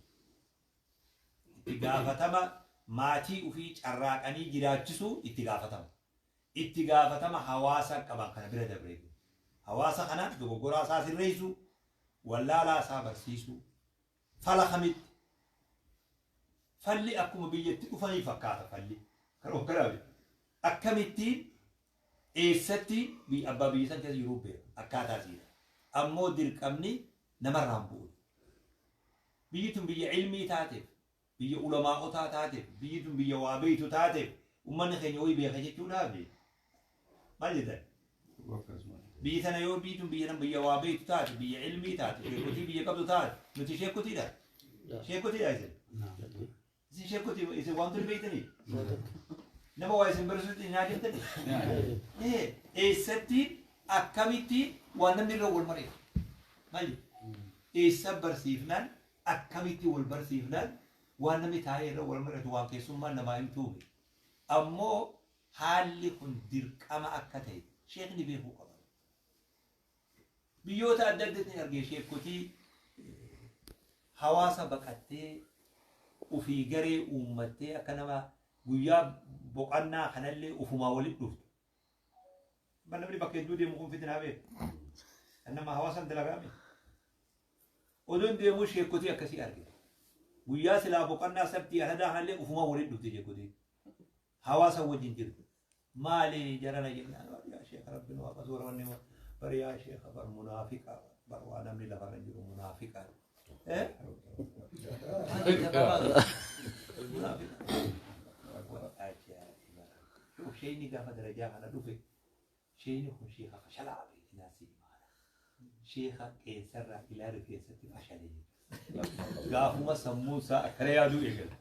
Itti gaafatama maatii ofii carraaqanii jiraachisuu itti gaafatama. Itti gaafatama hawaasa qaban kana bira dabree. Hawaasa kana dogoggoraa isaa sirreessuu, wallaalaa isaa barsiisuu, fala kamitti. Falli akkuma biyyatti dhufanii fakkaata falli. Kan of garaabe. Akkamittiin eessatti abbaa biyya san keessa jiru beeka akkaataa isiidha. Ammoo dirqamni namarraan bu'u. Biyyi tun biyya ilmii taateef, biyya ulamaa'otaa taateef, biyyi tun biyya waa beeytu taateef uummanni keenya wayii beeka jechuudhaaf. Maal jettan? Biyyi tana yoo biyyi tun biyya waa beeytu taate, biyya ilmii taate, sheekotii biyya qabdu taate, nuti sheekotiidha. Sheekotiidha isin. Isin sheekotii, isin waan tun beeytanii? Nama waa isin barsiisutti nyaa jettanii? Eessatti, akkamitti waan namni irra wal mari'atu? Maal jettu? Eessa barsiifnaan, akkamitti wal barsiifnaan, waan namni taa'ee irra wal mari'atu, waan keessummaan namaa hin tuume. Ammoo haalli kun dirqama akka ta'e sheekni beekuu qaba. Biyyoota adda addaatti argee sheekotii hawaasa baqattee ofii garee uummattee akka nama guyyaa boqannaa kanallee ofumaa walitti dhuftu. Namni bakka hedduu deemu kun fitinaa beeku. Kan nama hawaasan dalagaame. Oduun deemuu sheekotii akkasii argite. Guyyaa silaa boqonnaa sabtii aradaa kanallee ofumaa walitti dhufte sheekotii. Hawaasa wajjin jirtu. Maali jarana jennaan yaa sheekha rabbiin waaqa suura wanni bar yaa sheekha bar munaafiqa bar waa namni lafarra jiru munaafiqa. Munaafiqa. Ajaa'iba. Sheeyni gaafa darajaa kana dhufe sheeyni kun sheekha fashalaa beeknaa si himaadha. Sheekha qeensarraa ilaa rifeensatti fashalee jechuudha. Gaafuma sammuun isaa akkana yaaduu eegale.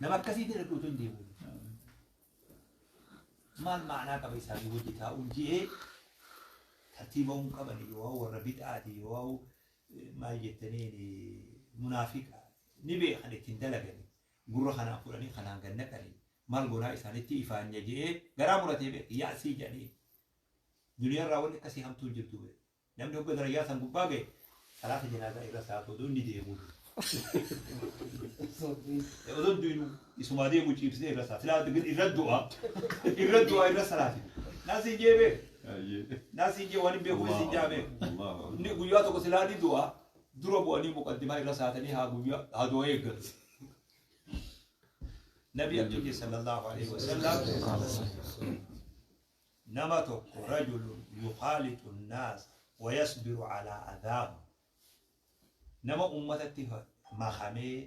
Nama akkasiitiin erga utuu hin deemu. Maal ma'anaa qaba isaanii wajji taa'uun ji'ee tartiiba hin qaban yoo warra bid'aati yoo maal jettaniin munaafiqa ni beekan ittiin dalagani gurra kanaan fudhanii kanaan gad naqanii maal goonaa isaanitti ifaanya je'ee garaa muratee beek yaasii jedhanii duniyaarraa wanni akkasii hamtuu hin jirtu beek namni hogga darajaa san gubbaa ga'e salaata janaazaa irra saatu odoo inni deemuu odoo du'inu isumaa deemu ciibsitee irra saati silaa irra du'a irra du'a irra salaati naasii jee beek naasii jee waan hin beekuuf isin jaa beek inni guyyaa tokko silaa ni du'a dura bu'anii muqaddimaa irra saatanii haa guyyaa haa du'a eeggatu. Nabi akki sallallahu alaihi wasallam nama tokko rajulun yukhaalitu nnaasa wa yasbiru alaa adhaahum nama ummatatti makamee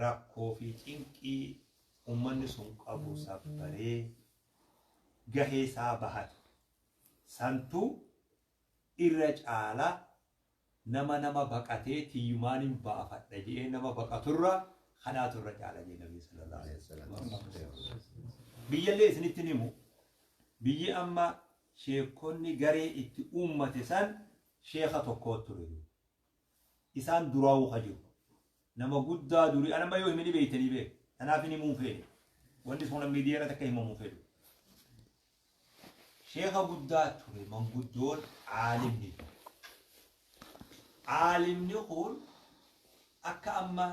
rakkoo fi cinqii ummanni sun qabu sabbaree gahee isaa bahatu santu irra caala nama nama baqatee tiyyumaanin baafadha jedhee nama baqaturra kanaatu irra caala jedhe Nabi sallallahu alaihi wasallam. Biyyallee isinitti himu biyyi amma sheekonni garee itti uummate san sheeka tokkoo ture. Isaan duraa'uu ka jiru. Nama guddaa durii anamma yoo himini beeytanii beeku. Kanaaf hin himuun fedhe. Wanni sun miidiyaa irratti akka himamu fedhu. Sheeka guddaa ture manguddoon aalimni. Aalimni kun akka amma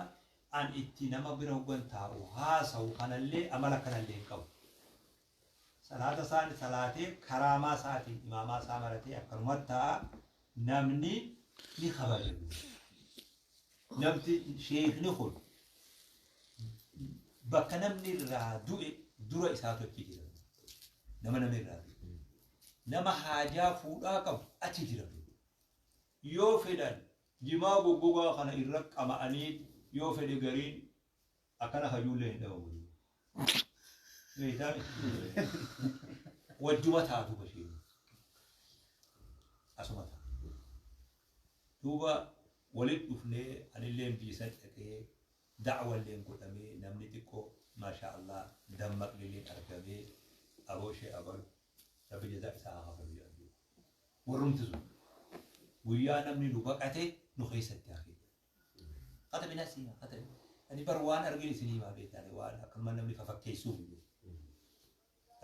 an itti nama bira hoggan taa'u haasa'u kanallee amala kanallee hin qabu. Salaata isaan salaatee karaamaa isaatiin imaamaa isaa maratee akkanumatti taa'a namni ni kabaja. Namti sheekni kun bakka namni irraa du'e dura isaatu achi jira. Nama namni irraa du'e. Nama haajaa fuudhaa qabu achi jira. Yoo fedhan jimaa goggogaa kana irra qama'anii yoo fedhe gariin akkana hajuullee hin dhabamu. Beektaa wajjuma taatu basheen. Asuma taatu. Duuba walitti dhufnee anillee biyya dhaqee da'walleen godhamee namni xiqqoo maasha Allah dammaqnillee argamee aboo ishee abalu rabbi jazaa isaa haa kafalu jedhu. Warrumti sun guyyaa namni nu baqate nu keessatti hafe. Qatabi nasi qatabi. Ani bar waan argin isinii himaa beektaani waan akkanuma namni fafakkeessuuf.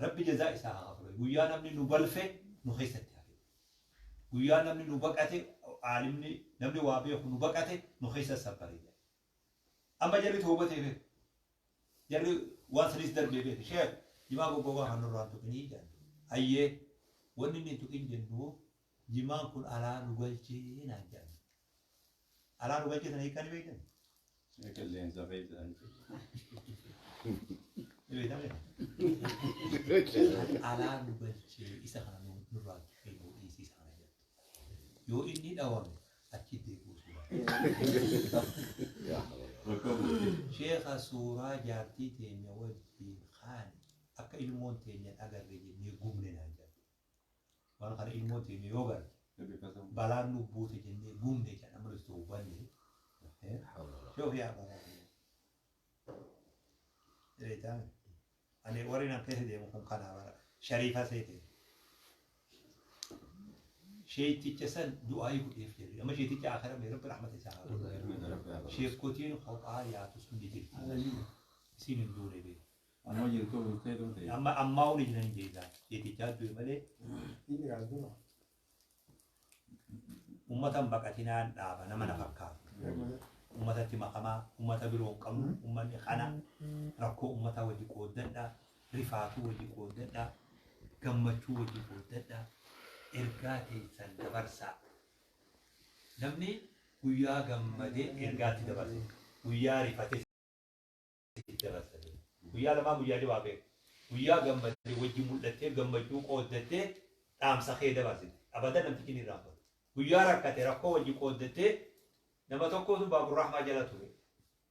Rabbi jazaa isaa haa kafalu. Guyyaa namni nu balfe nu keessatti hafe. Guyyaa namni nu baqate aalimni namni waa beeku nu baqate nu keessa sabbare. Amma jarri toobatee beeku. Jarri waan sanis darbee beeku. Sheek jimaa goggogaa kan nurraan tuqinii jedhan. Hayyee wanni inni hin tuqin jennu jimaan kun alaa nu galchee naan jedhan. Alaa nu galchee sana hiikaa ni beektan? Qilleensa keessa. Ni beektan? Alaa nu galchee isa kana nurraa tuqee nu dhiisii isa kana jedhan. Yoo inni dhawame achi deebi'u suuraa. Sheekha suuraa jaartii teenya wajjin kaane akka ilmoon teenya agarre jennee gubne naan jedhan. Waan kana ilmoon teenya yoo garte balaan nu buute jennee gubne jedhan amma nuti hubanne. Shoof yaa baraa. Ani warri nan keessa deemu kun kanaa bara shariifa seete. Sheeticha san du'aa godheef jedhe. Amma sheeticha akara mee rabbi rahmata isaa haa godhu. Sheekotiin kophaa yaatu sun ni jirti. Isiin hin duune beeku. Amma jirtu bultee dhufte. Amma ammaa huni jiran jeesaa. Sheetichaa du'e malee ummatan baqatinaan dhaaba nama na fakkaatu. Ummatatti makamaa, ummata biroo hin qabnu, ummanni kana rakkoo ummataa wajji qooddadhaa, rifaatuu wajji qooddadhaa, gammachuu wajji qooddadhaa, ergaa teessan dabarsaa. Namni guyyaa gammadee ergaatti dabarsa. Guyyaa rifatee sitti dabarsate. Guyyaa lamaan guyyaa jabaa beeku. Guyyaa gammadee wajji mul'attee gammachuu qooddattee dhaamsa kee dabarsite. Abadan namtichi ni irraanfatu. Guyyaa rakkate rakkoo wajji qooddattee nama tokkotu Baaburrahmaa jala ture.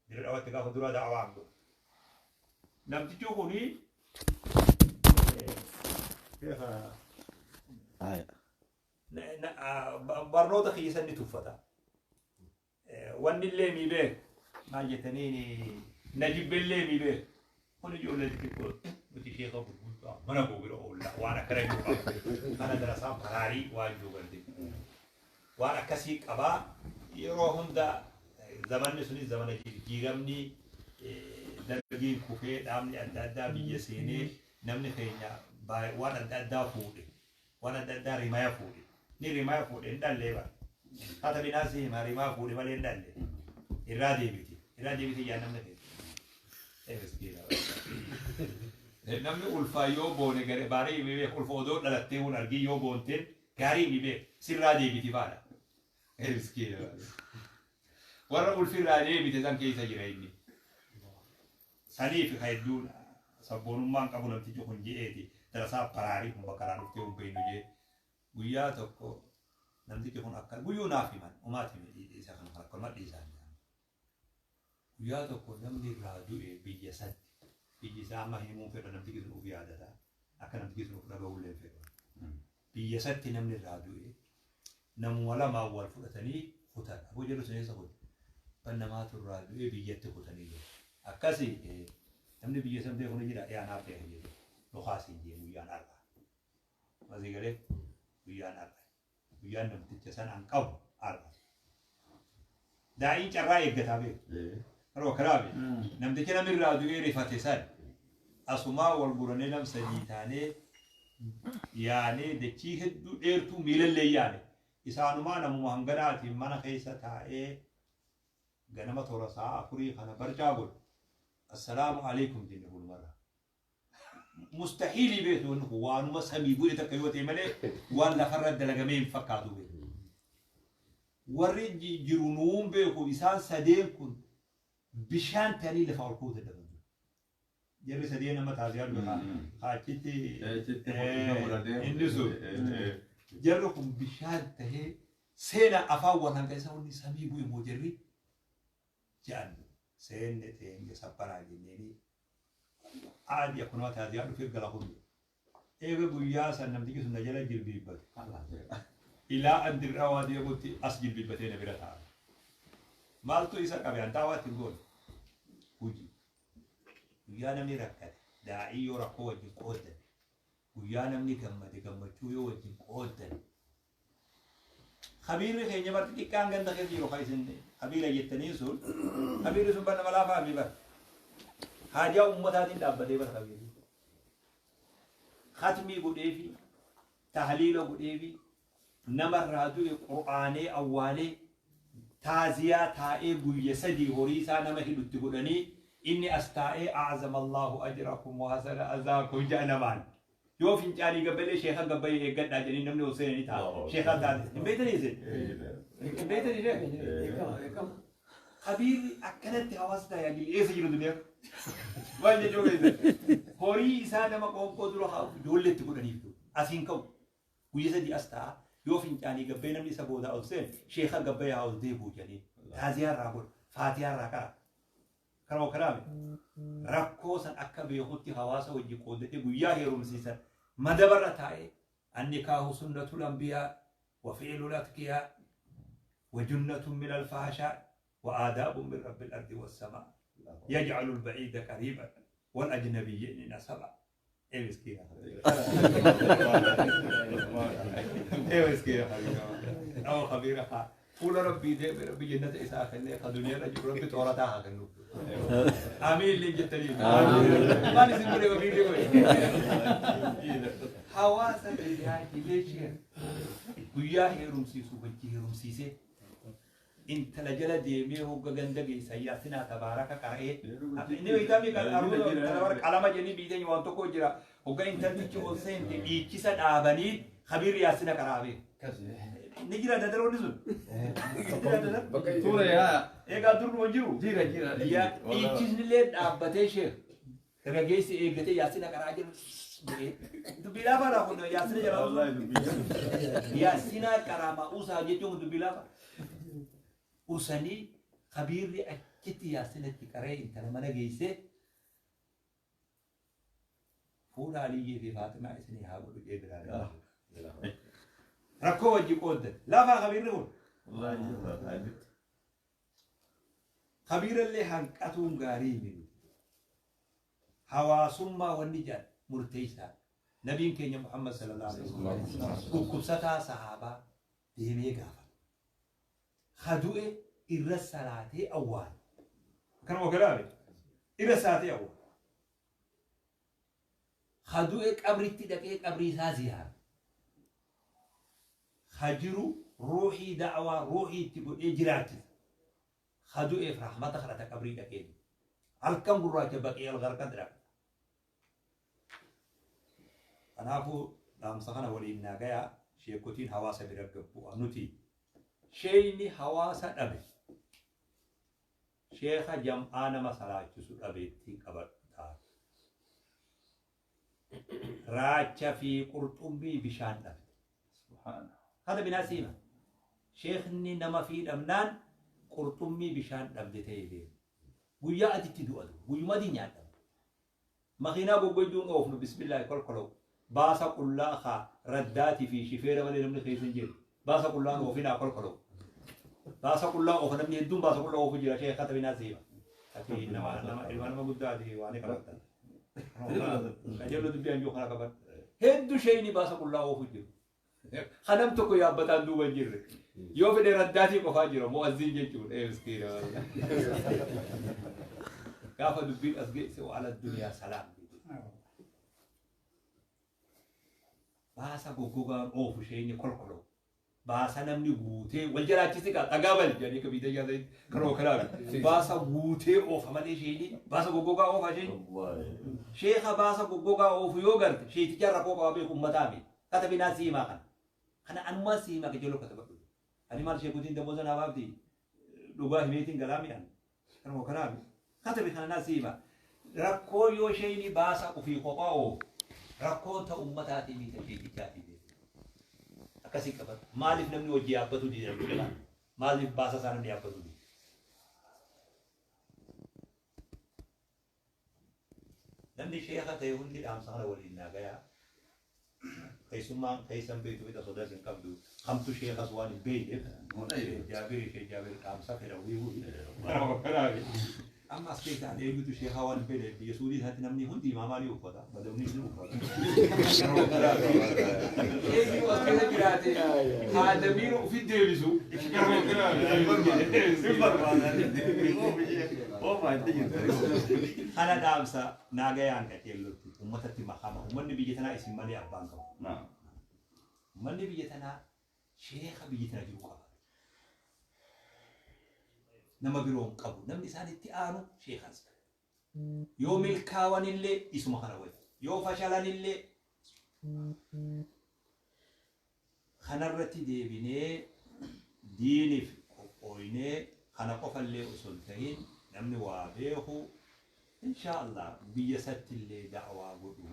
Dirree Dhawaatti gaafa duraa da'awaa godhe. Namtichi kuni barnoota kiyya san ni tuffata. Wanni illee mi beek maal jettaniin na jibbellee mi beek. Kun ijoollee xixiqqoo nuti sheeka gurguddaa mana koo bira oolla waan akkana jiru qaba. Kana darasaa baraarii waan jiru garte. Waan akkasii qabaa yeroo hunda zamanni sunis zamana jijjiiramni dargiin kufee dhaabni adda addaa biyya seenee namni keenya waan adda addaa fuudhe. Waan adda addaa rimaya fuudhe. Ni rimaya fuudhe hin dhallee bara. Haata binaasi hima rimaa fuudhe malee hin dhalle. Irraa deebiti. Irraa deebiti yaa namni keenya. Namni ulfaa yoo boone gare baarii himi beek ulfa odoo dhalattee hun argii yoo boonteen gaarii himi beek sirraa deebiti faadha. Warra ulfirraa deebite san keessa jira inni. Saniif ka hedduun sabboonummaan qabu namtichi kun je'eeti darasaa baraarii kun bakka irraa dhuftee hin beeknu jee guyyaa tokko namtichi kun akka guyyuu naaf himan umaati isa kana akkanuma dhiisaan jedhan. Guyyaa tokko namni irraa du'e biyya satti biyyi isaa amma himuun fedha namtichi sun uf yaadata akka namtichi sun uf dhaga'ullee hin fedhu. Biyya satti namni irraa du'e namuma lamaan wal fudhatanii kutan. Aboo jedhu sun eessa kute? Ban namaatu irraa du'e biyyatti kutanii jiru. Akkasi namni biyya san beeku ni jira yaa naaf beeka jedhe. Dhukaasiin jee guyyaan har'a. Masii galee guyyaan har'a. Guyyaan namticha san an qabu har'a. Daa'iin carraa eeggataa beeku. Karoo karaabe. Namticha namni irraa du'ee rifate san asumaa wal guranee nam sadii taanee yaanee dachii hedduu dheertuu miilallee yaane. Isaanumaa namuma hanganaatiin mana keessa taa'ee ganama toora sa'a afurii kana barcaa godhu. Assalaamu alaikum jenne fuulumarra. Mustahiilii beektu wanni kun waanuma samii bu'e takka yoo ta'e malee waan lafarra dalagamee hin fakkaatu beektu. Warri jiru nuun beeku isaan sadeen kun bishaan ta'anii lafa ol ka'uu dadhaban. Jarri sadeen nama taasisaa dhufe achitti inni sun jarri kun bishaan tahee seena afaan wal hanga isa wanni samii bu'e moo jarri jedhan seenne teenye sabbanaa jenneeni aadi akkanuma taasisaa dhufee gala kun. Eega guyyaa san namtichi sun na jala jilbiibbate. Ilaa an dirrawaa deemutti as jilbiibbatee na bira taa'a. Maaltu isa qabe an daawaatti hin goone. Hojii. Guyyaa namni rakkate daa'ii yoo rakkoo wajjin qooddan. Guyyaa namni gammade gammachuu yoo wajjin qooddan. Kabiirri keenya barti xiqqaan ganda keessa jiru kan isin kabiira jettanii sun kabiirri sun bar nama laafaa mi bar. Haajaa ummataatiin dhaabbatee bar kabiirri. Khatmii godheefi tahliila godheefi namarraa du'e qur'aanee awwaalee taaziyaa taa'ee guyya sadii horii isaa nama hidhutti godhanii inni as taa'ee a'zama Allahu ajrakum wa hasana azaakum jedha namaan. Yoo fincaanii gabbalee sheeka gabbayee eeggadhaa jedhanii namni ol seenanii taa'a. Sheeka taate. Hin beektanii isin? Hin beektanii sheeka? Kabiirri akkanatti hawaasa tajaajila eessa jiru duniyaa? Maal jechuu keessa? Horii isaa nama qoonqoo dura kaa'uuf ijoollee itti godhaniif jiru. Asiin ka'u. Guyya sadii as taa'a. Yoo fincaanii gabbee namni isa boodaa ol seene sheeka gabbayee haa ol deebi'u jedhanii. Taaziyaa irraa godha. Faatiyaa irraa qara. Kanuma kanaaf rakkoo san akka beekutti hawaasa wajji qooddatee guyyaa heerumsiisan madabarra taa'ee annikaahu sunnatul anbiyaa wa fi'lul atqiyaa wa junnatun min alfahashaa wa aadaabun min rabbil ardi wassamaa yaj'alul ba'iida qariiban wal ajnabiyyayni nasaba. Ee miskiina. Ee miskiina. Nama kabiira haa. Fuula rabbii deeme rabbi jannata isaa kennee ka duniyaa irra jiru rabbi xoorataa haa kennu. Amiin illee jettanii. Maal isin godhe kabiirri godhe. Hawaasa tajaajilee sheer guyyaa heerumsiisu wajji heerumsiisee intala jala deemee hogga ganda geessa yaasinaa tabaaraka qara'ee inni beektaa qalama jedhanii biitanii waan tokko jira hogga intaltichi ol seente dhiichisa dhaabanii Kabiirri yaasina karaa beeku. Ni jira dadaroonni sun. Ni jira dadar. Ture yaa. Egaa dur numa jiru. Jira jira. Yaa dhiichisni illee dhaabbatee sheekh. Dargaggeessi eeggatee yaasina karaa jiru. Dubbii laafaadha kun yaasina jalaa. Wallahi dubbii. Yaasina qaraamaa usaa jechuun dubbii laafa. Usanii kabiirri achitti yaasinatti qaree intala mana geessee fuudha Aliyyii fi Faaximaa isinii haa godhu jee biraa galu. Rakkoo wajji qooddan. Laafaa kabiirri kun. Wallahi jira. Kabiirallee hanqatuun gaarii miti. Hawaasummaa wanni jedhan murteessaadha. Nabiin keenya Muhammad sallallahu alaihi wasallam dhukkubsataa sahaabaa deemee gaafata. Hadu'e irra salaatee awwaala. Kanuma galaame irra salaatee awwaala. Hadu'e qabritti dhaqee qabrii isaa ziyaara. Hajiru ruuxii da'awaa ruuxii itti godhee jiraachisa. Hadu'eef rahmata kadhata qabrii dhaqee. Halkan gurraacha baqee algarqad dhaqa. Kanaafuu dhaamsa kana waliin naa gayaa sheekotiin hawaasa bira gabbu'a nuti. Sheeyni hawaasa dhabe. Sheeka jam'aa nama salaachisu dhabeetti qabadhu. Raacha fi qurxummii bishaan dhabde. Subhaana. Hada binaa siima. Sheekni nama fi dhabnaan qurxummii bishaan dhabde ta'ee deema. Guyyaa aditti du'atu. Guyyuma adii nyaadhamu. Makiinaa goggoyduun oofnu bismillaahi kolkoloo. Baasa qullaa haa raddaatii fi shifeera malee namni keessa hin jiru. Baasa qullaan oofinaa kolkoloo. Baasa qullaa oofa namni hedduun baasa qullaa oofu jira sheekh hata binaa siima. Ati nama nama ilma nama guddaa ati waan qabatta. Qajeello dubbii anjuu kana qaban. Hedduu sheeyni baasa qullaa oofu jiru. Kanam tokko yaabbataan duuba hin jirre. Yoo fedhe raddaatii qofaa jira mu'azziin jechuudha. Ee miskiina wallahi. Gaafa dubbiin as geesse wa ala duniyaa salaam. Baasa goggogaan oofu sheeyni kolkoloo. Baasa namni guutee wal jalaachisi kaa dhagaa bali jedhanii akka biyya jaatanii karoo kanaa baasa guutee oofa malee sheeyni baasa goggogaa oofa sheeyni. Sheeka baasa goggogaa oofu yoo garte sheeticha rakkoo qaba beeku ummataa mi. Katabinaa siimaa kana. Kana anumaa siimaa qajeeloo katabadhu. Ani maal sheekutiin damooza naa baafti dhugaa himeetiin galaa mi'an. Kanuma kanaa mi. Katabi kana naa siimaa. Rakkoo yoo sheeyni baasa ofii kophaa oofu rakkoon ta'u ummataatii miita sheetichaatii beeku. Akkasii qaban. Maaliif namni hojii yaabbatu dida namni Maaliif baasa isaa namni yaabbatu dida? Namni sheeka ta'e hundi dhaamsa kana waliin naa gayaa. Keessummaan keessan beektu fixa sodaas hin qabdu. Kamtu sheekas waan hin beekneef. Jaabiri ishee jaabiri dhaamsa fedha wiiwuu. Amma as keessaa eenyutu sheekaa waan hin beekneef biyya Suudii isaatti namni hundi imaamaalii uffata. Badawni ni uffata. Eenyu as keessa jiraate haadamiin ofi deebisu. Hin barbaadan. Oofa itti jirta. Kana dhaamsa naagayaan qaceellotti uummatatti makama. Uummanni biyya tanaa isin malee abbaan qabu. Naam. Uummanni biyya tanaa sheeka biyya tana jiru qaba. Nama biroo hin qabu. Namni isaan itti aanu sheekas. Yoo milkaawanillee isuma kana wayya. Yoo fashalanillee kanarratti deebinee diiniif qophooynee kana qofallee osoo hin ta'in namni waa beeku insha Allah biyya isattillee da'waa godhu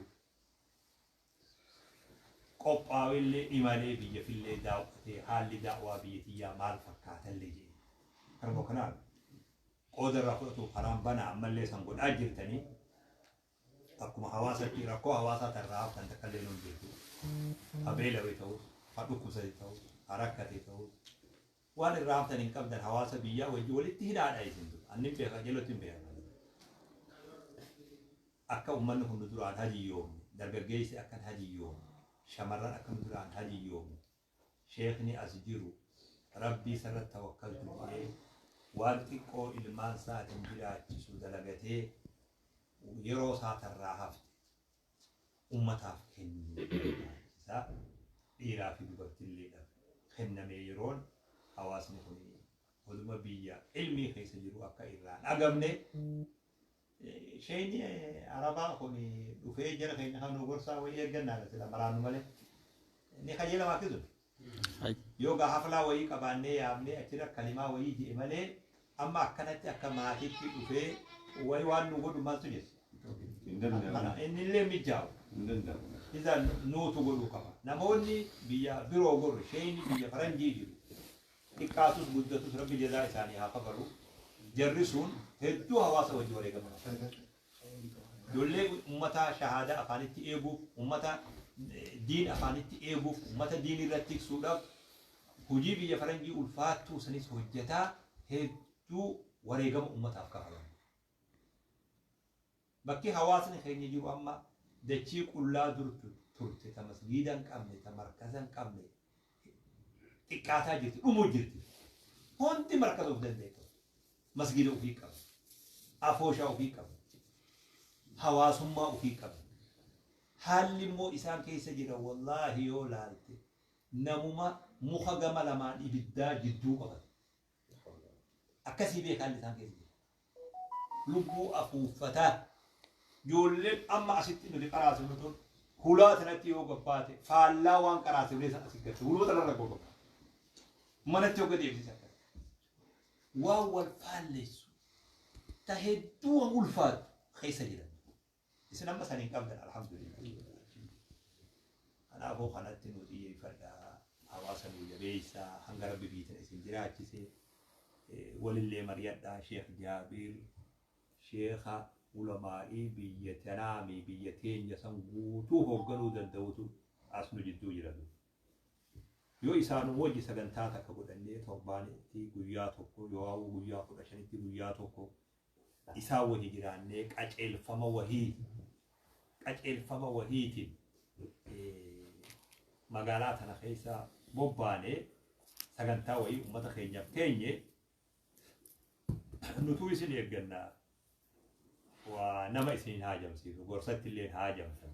qophaa'illee imalee biyya fillee daawwatee haalli da'waa biyya tiyyaa maal fakkaatallee jedhe. Kanuma kanaaf qooda irraa fudhatu karaan banaa ammallee san godhaa jirtanii akkuma hawaasatti rakkoo hawaasaa tarraa haftan takkallee nuun beeku. Ha beelawee ta'us, ha dhukkubsate ta'us, ha rakkate ta'us waan irraa haftan hin qabdan hawaasa biyyaa wajji walitti hidhaadha isin dur. Annin beeka jalatti hin beeka. Akka uummanni kun nu duraan hajiyyoomne, dargaggeessi akka hin hajiyyoomne, shamarran akka nu duraan hajiyyoomne, sheekni as jiru rabbii isarratti tawakkaltu jedhee waan xiqqoo ilmaan isaatiin jiraachisu dalagatee yeroo isaa tarraa hafte ummataaf kennuu barbaachisa. Dhiiraa fi dubartiilleedhaaf kennamee yeroon hawaasni kun oduma biyya ilmii keessa jiru akka irraa hin agamne Sheeyni Arabaa kun dhufee jara keenya kan nu gorsaa wayii eeggannaadha sila maraannu malee. Ni kajeelamaa akkasuma. Yoo gaa haflaa wayii qabaannee yaamnee achirra kalimaa wayii jedhe malee amma akkanatti akka maatiitti dhufee wayi waan nu godhu maaltu jira. Hin danda'amu. Kana innillee mijaa'u. Hin danda'amu. Isa nuutu godhuu qaba. Namoonni biyya biroo godhu isheen biyya faranjii jiru. Xiqqaatus guddatus rabbi jazaa isaanii haa kafalu. Jarri sun hedduu hawaasa wajji wareegama. Ijoollee ummata shahaadaa afaanitti eeguuf, ummata diin afaanitti eeguuf, ummata diin irratti tiksuudhaaf hojii biyya faranjii ulfaattuu sanis hojjetaa hedduu wareegama ummataaf kafalan. Bakki hawaasni keenya jiru amma dachii qullaa durtu turte ta masgiida hin qabne ta markaza hin qabne xiqqaataa jirti dhumuu jirti. Hundi markaza of danda'e qaba. Masgiida ofii qaba. Afooshaa ofii qaba. Hawaasummaa ofii qaba. Haalli immoo isaan keessa jira wallaahi yoo laalte namuma muka gama lamaan ibiddaa jidduu qabate. Akkasii beeka haalli isaan keessa jira. Lubbuu afuuffataa. Ijoolleen amma asitti nuti qaraasifnu tun hulaa sanatti yoo gabbaate faallaa waan qaraasifnee san asii gatte huluma tanarra gobba. Manatti yoo gadi eegsise akkas. Waan wal faalleessu ta hedduu waan ulfaatu keessa jiran. Isin amma san hin qabdan alhamdulillah. Kanaafuu kanatti nu xiyyeeffadhaa hawaasa nu jabeessaa hanga rabbi biyya isin jiraachise walillee mari'adhaa Sheekh Jaabiir sheekha ulamaa'ii biyya tanaami biyya teenya san guutuu hoogganuu danda'utu as nu jidduu jira. Yoo isaanuu wajji sagantaa takka godhannee torbaanitti guyyaa tokko yoo guyyaa 15tti guyyaa tokko isaan wajji jiraannee qaceelfama wahiitiin magaalaa tana keessa bobbaanee sagantaa wayii uummata keenyaaf keenye nutuu isin eeggannaa waa nama isin haajamsiisu gorsatti illee haajamtan.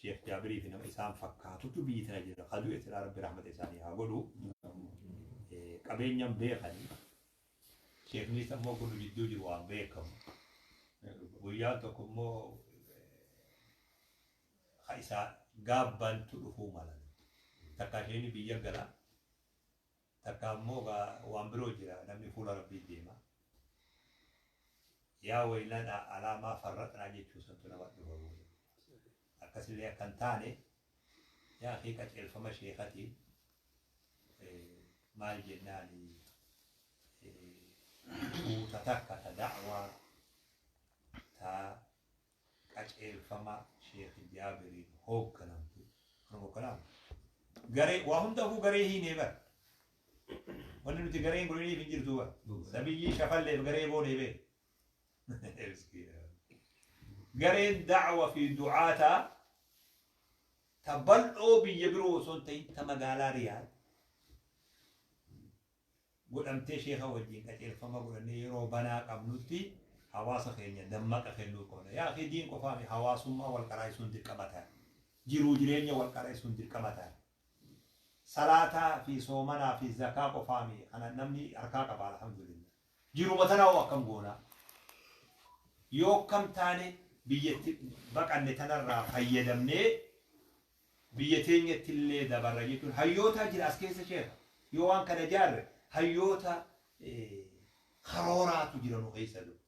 Sheekh Jaabirii fi nama isaan fakkaatutu biyyi tana jira. Ka du'e silaa rabbi rahmata isaanii haa godhu. Qabeenyaan beekani. Sheeknis ammoo kun jidduu jiru waan beekamu. Guyyaan tokko immoo ka isaa gaabbantu dhufuu mala. Takka isheen biyya gala. Takka ammoo waan biroo jira namni fuula rabbii deema. Yaa waylana alaamaa farraxnaa jechuu santu nama dhufa. Akkasillee akka hin taane yaa akii qaceelfama sheekatiin maal jennaan tuuta takka ta da'waa ta qaceelfama Sheekh Jaabiriin hoogganamtu kan hoogganamu garee waa hundaafuu garee hiinee bara wanni nuti gareen godhaniif hin jirtu bara nabiyyii shafalleef garee goonee bee gareen da'wa fi du'aataa ta bal'oo biyya biroo osoo hin ta'in ta magaalaa Riyaad godhamtee sheeka wajjin qaceelfama godhannee yeroo banaa qabnutti hawaasa keenya dammaqa kennuu qabna. Yaa akhi diin qofaami hawaasummaa wal qaraa'isuun dirqama ta'a. Jiruu jireenya wal qaraa'isuun dirqama ta'a. Salaataa fi soomanaa fi zakaa qofaami kana namni harkaa qaba alhamdulillah. Jiruma tanaa hoo akkam goonaa? Yoo akkam taane biyyatti baqanne tanarraa fayyadamnee biyya teenyatti illee dabarra jechuun hayyootaa jira as keessa sheekha. Yoo waan kana jaarre hayyoota karooraatu jira nu keessa jiru.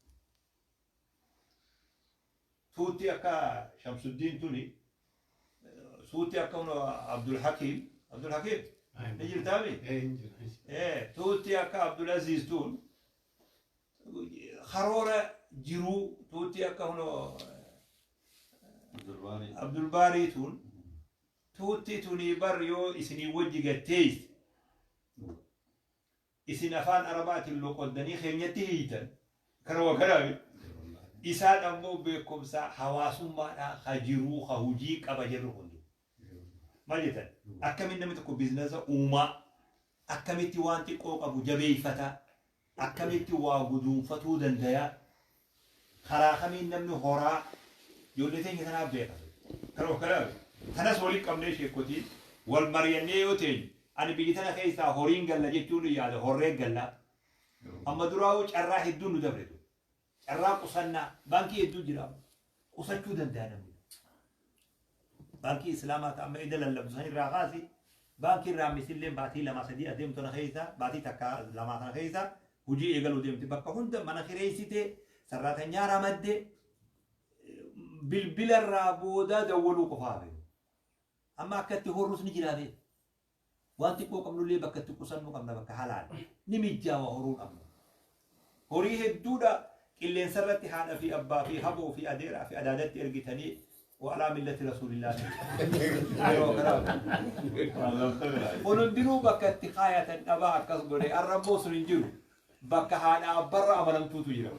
Tuutti akka Shamsuddiin tuni suutti akka Abdul Hakiim Abdul Hakiim ni jirtaami? Tuutti akka Abdul Aziz tun karoora jiruu tuutti akka Abdul Baarii tun tuutti tunii bar yoo isinii wajji gatteessi isin afaan arabaatiin loqoddanii keenyatti hiitan kanuma kanaami isaan ammoo beekumsa hawaasummaadhaa ka jiruu ka hujii qaba jirru hundi maal jettan akkamiin namni tokko biizinasa uumaa akkamitti waan xiqqoo qabu jabeeffata akkamitti waa guduunfatuu danda'a karaa kamiin namni horaa ijoollee teenya tanaaf beeka kanuma kanaami kanas waliin qabnee sheekotiin wal mari'annee yoo teenye ani biyya tana keessaa horiin galla jechuun yaada horreen galla amma duraa'uu carraa hedduun nu dabretu carraa qusannaa baankii hedduu jira qusachuu danda'a namni. Baankii Islaamaa ta amma ida lallabdu san irraa kaasi baankii irraa misillee baatii 2 3 adeemtu tana keessa baatii takka lamaa kana keessa hojii eegaluu deemti. Bakka hunda mana kireessite sarraatanyaa ramadde bilbila irraa boodaa dawwaluu qofaa hafe. Amma akka itti horrus ni jiraa beeku. Waan xiqqoo qabnullee bakka itti qusannu qabna bakka halaal. Ni mijjaawa horuun amma. Horii hedduudha qilleensa irratti haadha fi abbaa fi haboo fi adeeraa fi adaadatti ergitanii wa'alaa millati rasuulillaa yeroo kanaa kun hundinuu bakka itti kaayatan dhabaa akkas godhe. Har'a immoo sun hin jiru. Bakka haadha abbarra amanamtuutu jira.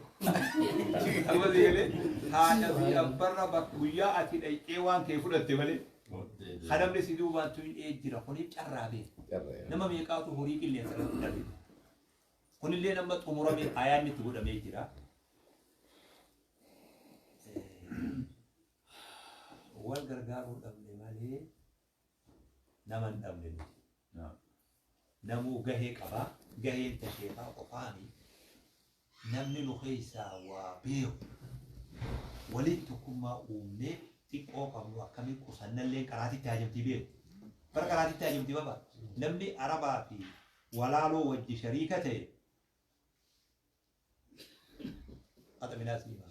Amma si galee haadha fi abbarra bakka guyyaa ati dhayxee waan kee fudhatte malee kan namni si duubaan tuyin'ee jira. Kuniif carraa beeku. Nama meeqaatu horii qilleensa irratti dhabe. Kunillee nama xumurame ayaanni itti godhamee jira. Wal gargaaruu dhabne malee nama hin dhabne nuti. Namuu gahee qaba. Gaheen ta sheekaa qofaami. Namni nu keessaa waa beeku waliin tokkummaa uumnee xiqqoo qabnu akkamiin qusannalleen qaraatitti haajamtii beeku. Bara qaraatitti haajamtii baba. Namni Arabaa fi walaaloo wajji shariika ta'e Qaxaminaa sii hima.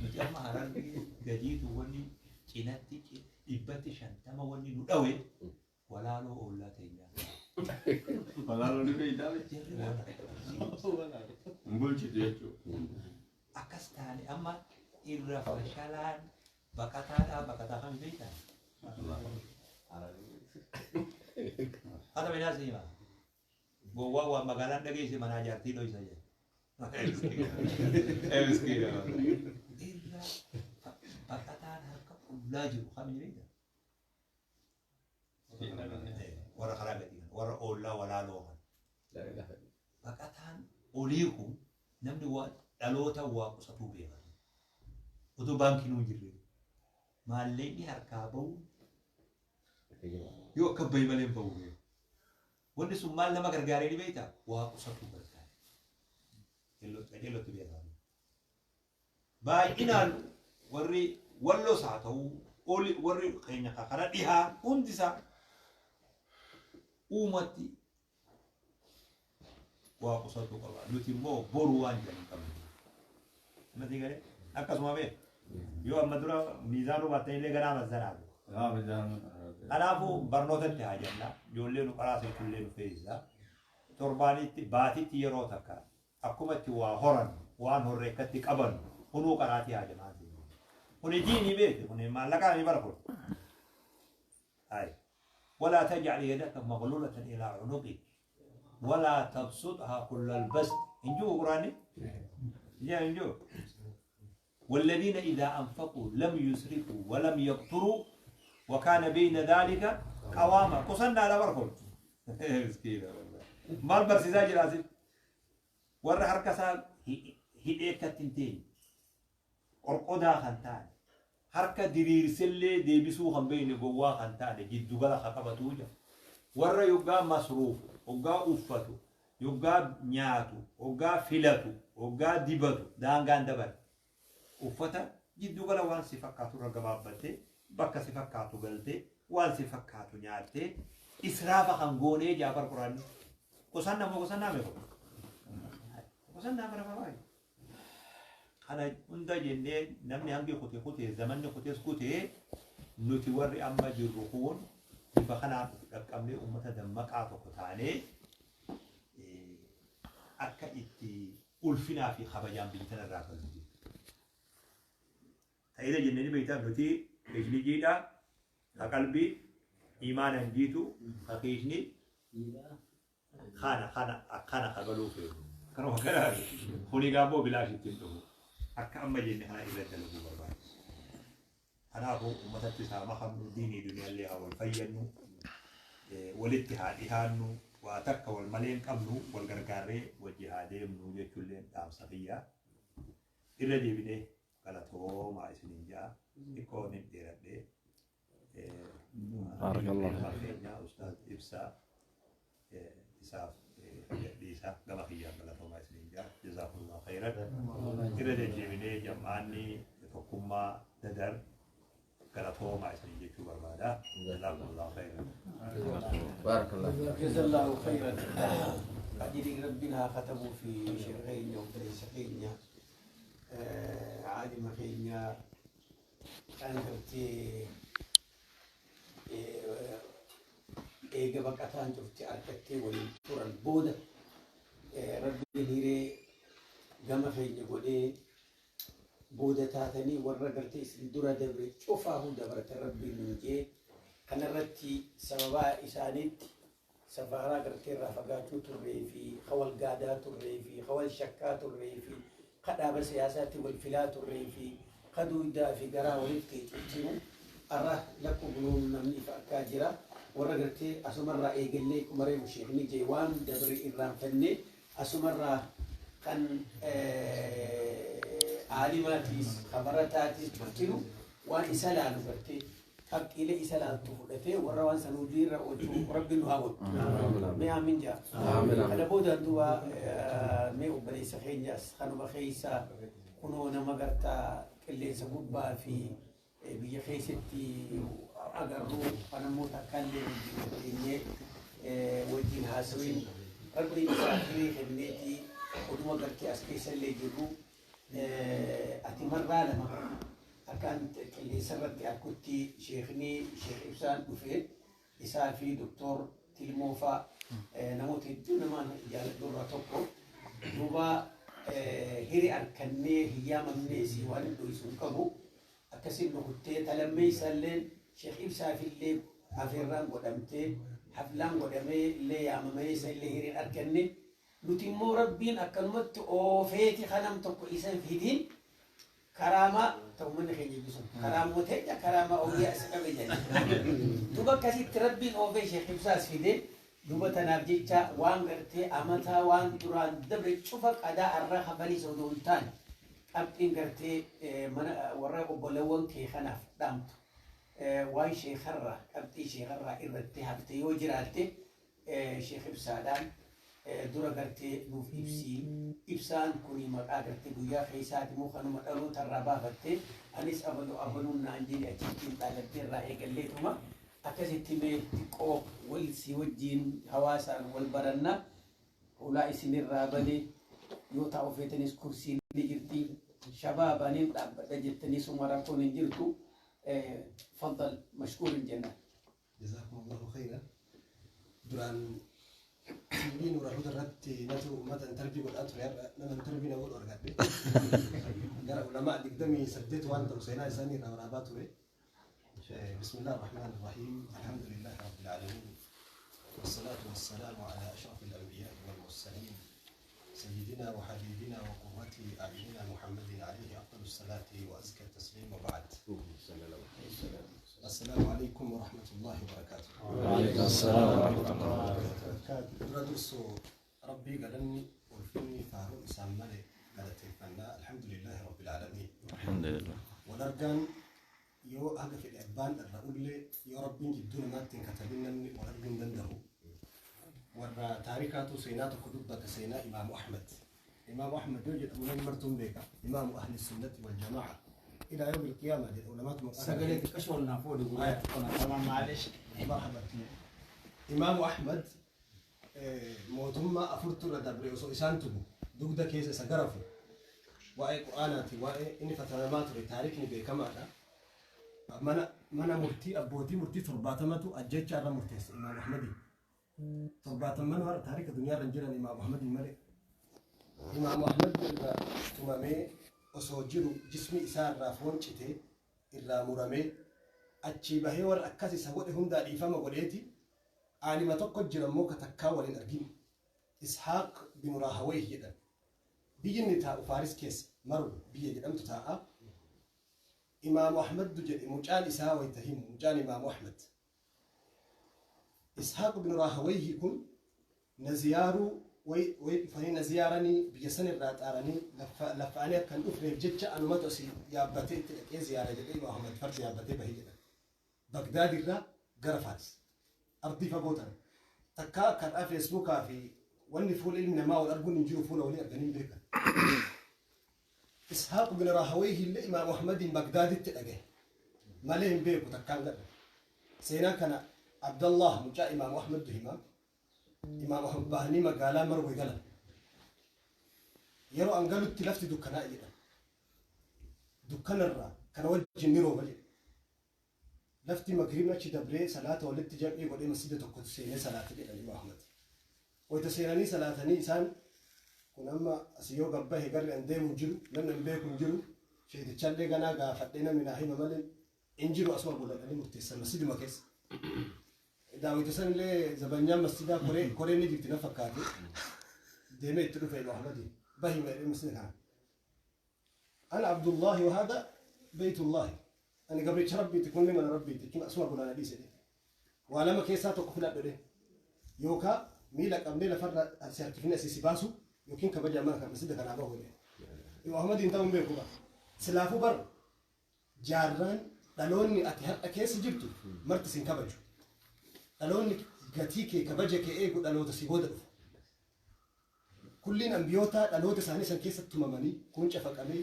Nuti amma Harargee gadiitu wanni cinatti 50% wanni nu dhawe walaaloo oollaa teenyaa. Walaaloo ni beektaa? Jarri waan Hin bulchitu jechuudha. Akkas taane amma irra fashalaan baqataadhaa baqataa kan beektan. Qaxaminaa sii hima. Gowwaa waan magaalaan dhageesse manaa jaartii dhoysa jedhe. Irra baqataan harka qullaa jiru kami beekta? Warra karaa gadii kana, warra oollaa walaaloo kana. Baqataan olii kun namni waa dhaloota waa qusatuu beeka. Otoo baankiin hin jirre maallaqni harkaa bahu yoo akka bahi malee hin bahu beeku. Wanni sun maal nama gargaaree ni beektaa? Waa qusatuu gargaare. Qajeellotti beekaa. Baay'inaan warri Walloos haa ta'u oli warri keenya karaa dhihaa hundi isaa uumatti waa qusatuu qaba. Nuti immoo boru waan jedhan hin qabnu. Namatti galee akkasuma bee yoo amma dura miizaanuu baattan illee ganaa mazzanaa. Kanaafuu barnootatti haa jenna. Ijoollee nu qaraasiftu illee nu feesisa. Torbaanitti baatitti yeroo takka akkuma itti waa horan waan horre akkatti qaban kunuu qaraatii haa jamaan. Kuni diinii beeki kuni maallaqaa mi bara kun. Hayi. ولا تجعل يدك مغلولة إلى عنقك ولا تبسطها كل البسط إنجو قراني يا إنجو والذين إذا أنفقوا لم يسرفوا ولم يقتروا وكان بين ذلك قواما قصنا على بركم مسكين والله مال برسيزا جراسي ور حركة هديك تنتين قرقودا خنتان harka diriirsellee deebisuu kan beekne gowwaa kan taane jiddugala kan qabatu jira. Warra yoggaa masruufu, yoggaa uffatu, yoggaa nyaatu, yoggaa filatu, yoggaa dibatu daangaan dabale. Uffata jiddugala waan si fakkaatu irra gabaabbattee bakka si fakkaatu galtee waan si fakkaatu nyaattee israafa kan goonee jaabar quraanni. Qusannaa moo qusannaa meeqa? Qusannaa bara baay'ee. Kana hunda jennee namni hangi kute kute zamanni kutes kute nuti warri amma jirru kun bifa kanaan of dhaqqabnee uummata dammaqaa tokko taanee akka itti ulfinaa fi kabajaan biyya tana irraa galu jechuudha. Ta'ida jennee ni beektaa nuti kiishni jiidhaa ka qalbii imaanaan jiitu ka kiishni kana kana akkana ka galuu feetu. Kanuma kanaa kuni gaaboo bilaash ittiin dhufu. Akka amma jenne kana irra dalaguu barbaachisa. Kanaafuu uummatatti isaa makamnu diinii duniyaallee haa wal fayyannu walitti haa dhihaannu waa takka wal malee hin qabnu wal gargaarree wajji haa deemnu jechuullee dhaamsa kiyya. Irra deebinee galatoomaa isiniin ja'a xiqqoo nin dheeradhee. Barakallahu. Keenya Ustaaz Ibsaa isaaf gadhiisa gama kiyyaan galatoomaa isiniin ja'a. Jazaakumullahu khairan. Irra deddeebinee jam'aanni tokkummaa dadar Galatoomaa isin jechuu barbaada. Jazakumullahu khairan. Baarakallah. Jazallahu khairan. Ajrii rabbiin haa katabuu fi sheekha keenya, obboleessa keenya, aalima keenya kan gartee eega baqataan cufti argattee waliin turan booda rabbiin hiree gama keenya godhee booda taatanii warra gartee isin dura dabre cufaa hunda baratan rabbiin nuun jee. Kanarratti sababaa isaaniitti safaaraa gartee irraa fagaachuu turree fi hawal gaadaa turree fi hawal shakkaa turree fi kadhaaba siyaasaatti wal filaa turree fi kaduudaa fi garaa walitti cuftinu arra lakkoofnuun namni ifa akkaa jira. Warra gartee asumarraa eegallee kumaree musheekni jee waan dabre irraanfannee asumarraa kan aalimaatiis kabarataatis cuftinu waan isa laalu gartee qabxiilee isa laaltu fudhatee warra waan san hojii irra oolchuu rabbi nu haa godhu. Mee aamin jaa. Kana boodaan duuba mee obboleessa keenyas kanuma keessa kunoo nama gartaa qilleensa gubbaa fi biyya keessatti agarru kan ammoo takkaallee wajjin teenyee wajjin haasawin rabbiin isaa hiree kenneetii oduma gartee as keessa illee jirru ati marraa lama akkaan qilleensa irratti akkutti sheekni Sheekh Ibsaan dhufe isaa fi Doktor Tilmoofaa namoota hedduu namaan jaaladhu irraa tokko. Duuba hiri harkannee hiyyaamamnees waan hin dho'isu hin qabu. Akkasiin nukuttee talammee isaallee Sheekh Ibsaafillee afeerraan godhamtee haflaan godhamee illee yaamamee isa illee hiriin arganne. Nuti immoo rabbiin akkanumatti oofeeti kanam tokko isa fidin karaamaa ta'u manni keenya ibsu karaamoo teenya karaamaa awliyaa isa qabe jedhe. Duuba akkasitti rabbiin oofee Sheekh Ibsaas fide. Duuba tanaaf jecha waan gartee amataa waan duraan dabre cufa qadaa arra kafaliisa odoo hin taane qabxiin gartee mana warra obbolawwan kee kanaaf dhaamtu waan sheekarraa qabxii sheekarraa irratti hafte yoo jiraatte Sheekh Ibsaadhaan dura gartee nuuf ibsii. Ibsaan kuni maqaa gartee guyyaa keessaati moo kanuma dhaloota irraa baafatte? Anis abalu abaluun naan jedhe achittiin dhaallattee irraa eegalleetuma akkasitti mee xiqqoo wal si wajjiin hawaasaan wal baranna. Ulaa isinirraa bane yoo taa'u feetanis kursiin ni jirti, shabaabaniin dhaabbadha jettanii suma rakkoon hin jirtu. Faddal mashkuurin jenna. جزاكم الله خيرا. Duraan TV Nuura Huda irratti natu uummata interview godhaa ture. Har'a nama interview na godhu argadhe. Gara ulamaa 28 waan ta'u seenaa isaanii irraa waraabaa ture. بسم الله الرحمن الرحيم، الحمد لله رب العالمين، والصلاة والسلام على أشرف الأنبياء والمرسلين، سيدنا وحبيبنا وقرة أعيننا محمد، عليه أفضل الصلاة وأزكى التسليم، وبعد، السلام عليكم ورحمة الله وبركاته. وعليكم السلام ورحمة الله وبركاته. Dura dursoo rabbii galanni ulfinni faaruu isaan malee galateeffannaa. الحمد لله رب العالمين. الحمد لله. Wal argaan yoo haga fedhe abbaan irra ullee yoo rabbiin jidduu namaatti hin katabin namni wal arguu hin danda'u. Warra taarikaatu seenaa tokko dubbata, seenaa Imaamu Ahmad. Imaamu Ahmad yoo jedhamu namni martuun beeka. إمام أهل السنة والجماعة إلى يوم القيامة jedha ulamaatu maqaa. Sagalee xiqqashoo naaf oolu guyyaa تمام معلش. مرحبا. Imaamu Ahmad mootummaa afurtu irra dabre osoo isaan tumu dugda keessa isa garafu waa'ee qur'aanaati waa'ee inni fatanamaa ture taarikni beekamaadha. Mana murtii abbootii murtii 70tu ajjecha irra murteesse Imaamu Ahmadii. 70n warra taarika duniyaa irra hin jiran Imaamu Ahmadii malee. Imaamu Ahmad irra tumamee osoo jiru jismi isaa irraa foon citee irraa muramee achii bahee warra akkas isa godhe hundaa dhiifama godheeti. Aalima tokko jira immoo ka takkaa waliin arginu. Ishaaq bin Raahawayh jedhan. Biyyi inni taa'u Faaris keessa Maru biyya jedhamtu taa'a. Imaamu Ahmaddu jedhe mucaan isaa wayita himu mucaan Imaamu Ahmad. Ishaaq bin Raahawayhi kun na ziyaaruu way dhufanii na ziyaaranii biyya san irraa xaaranii laffa'anii akka hin dhufneef jecha anumatu asii yaabbatee itti dhaqee ziyaara jedhee Imaamu Ahmad farda yaabbatee bahee jedhan. Bagdaad irraa gara Faaris. Ardii fagoo tana. Takkaa karaa Feesbuukaa fi wanni fuula ilmi namaa wal arguun hin jiru fuula walii arganii hin beekan. Ishaaq bin Raahawayhi illee Imaamu Ahmadiin Bagdaaditti dhagaye. Malee hin beeku takkaan gadha. Seenaa kana Abdallah mucaa Imaamu Ahmadtu hima. Imaamu Ahmad bahanii magaalaa Marwe galan. Yeroo an galutti lafti dukkanaa'a jedhan. Dukkanarraa kana wajjin ni rooba jedhe. Lafti magribni achi dabree salaata walitti jam'ii godhee masjida tokko seenee salaate jedhan Imaam Ahmad. Wayita seenanii salaatanii isaan kun amma asii yoo gabbahe garri an deemu hin jiru, namni an beeku hin jiru, sheetichallee ganaa gaafadhee namni naa hima malee hin jiru asuma buladhanii murteessan masjiduma keessa. Daawwita sanillee zabanyaan masjidaa koree koreen ni jirti na fakkaate. Deemee itti dhufe Imaam Ahmadiin. Bahi jedhee masjida kana. Ana Abdullahi wa hada Beytullahi. Ani gabricha Rabbiiti kunni mana Rabbiiti jechuun asuma bulaa na dhiise jedhe. Waa lama keessaa tokko filadhu jedhe. Yookaa miila qabnee lafarra si harkifnee asii si baasu yookiin kabajaan mana kana masjida kanaa bahu jedhe. Imaam Ahmadiin ta'uu hin beeku bar. Silaafuu bar jaarraan dhaloonni ati har'a keessa jirtu marti sin kabaju. Dhaloonni gatii kee kabaja kee eegu dhaloota si booda dhufu. Kulliin ambiyootaa dhaloota isaanii san keessatti tumamanii, kuun cafaqamee,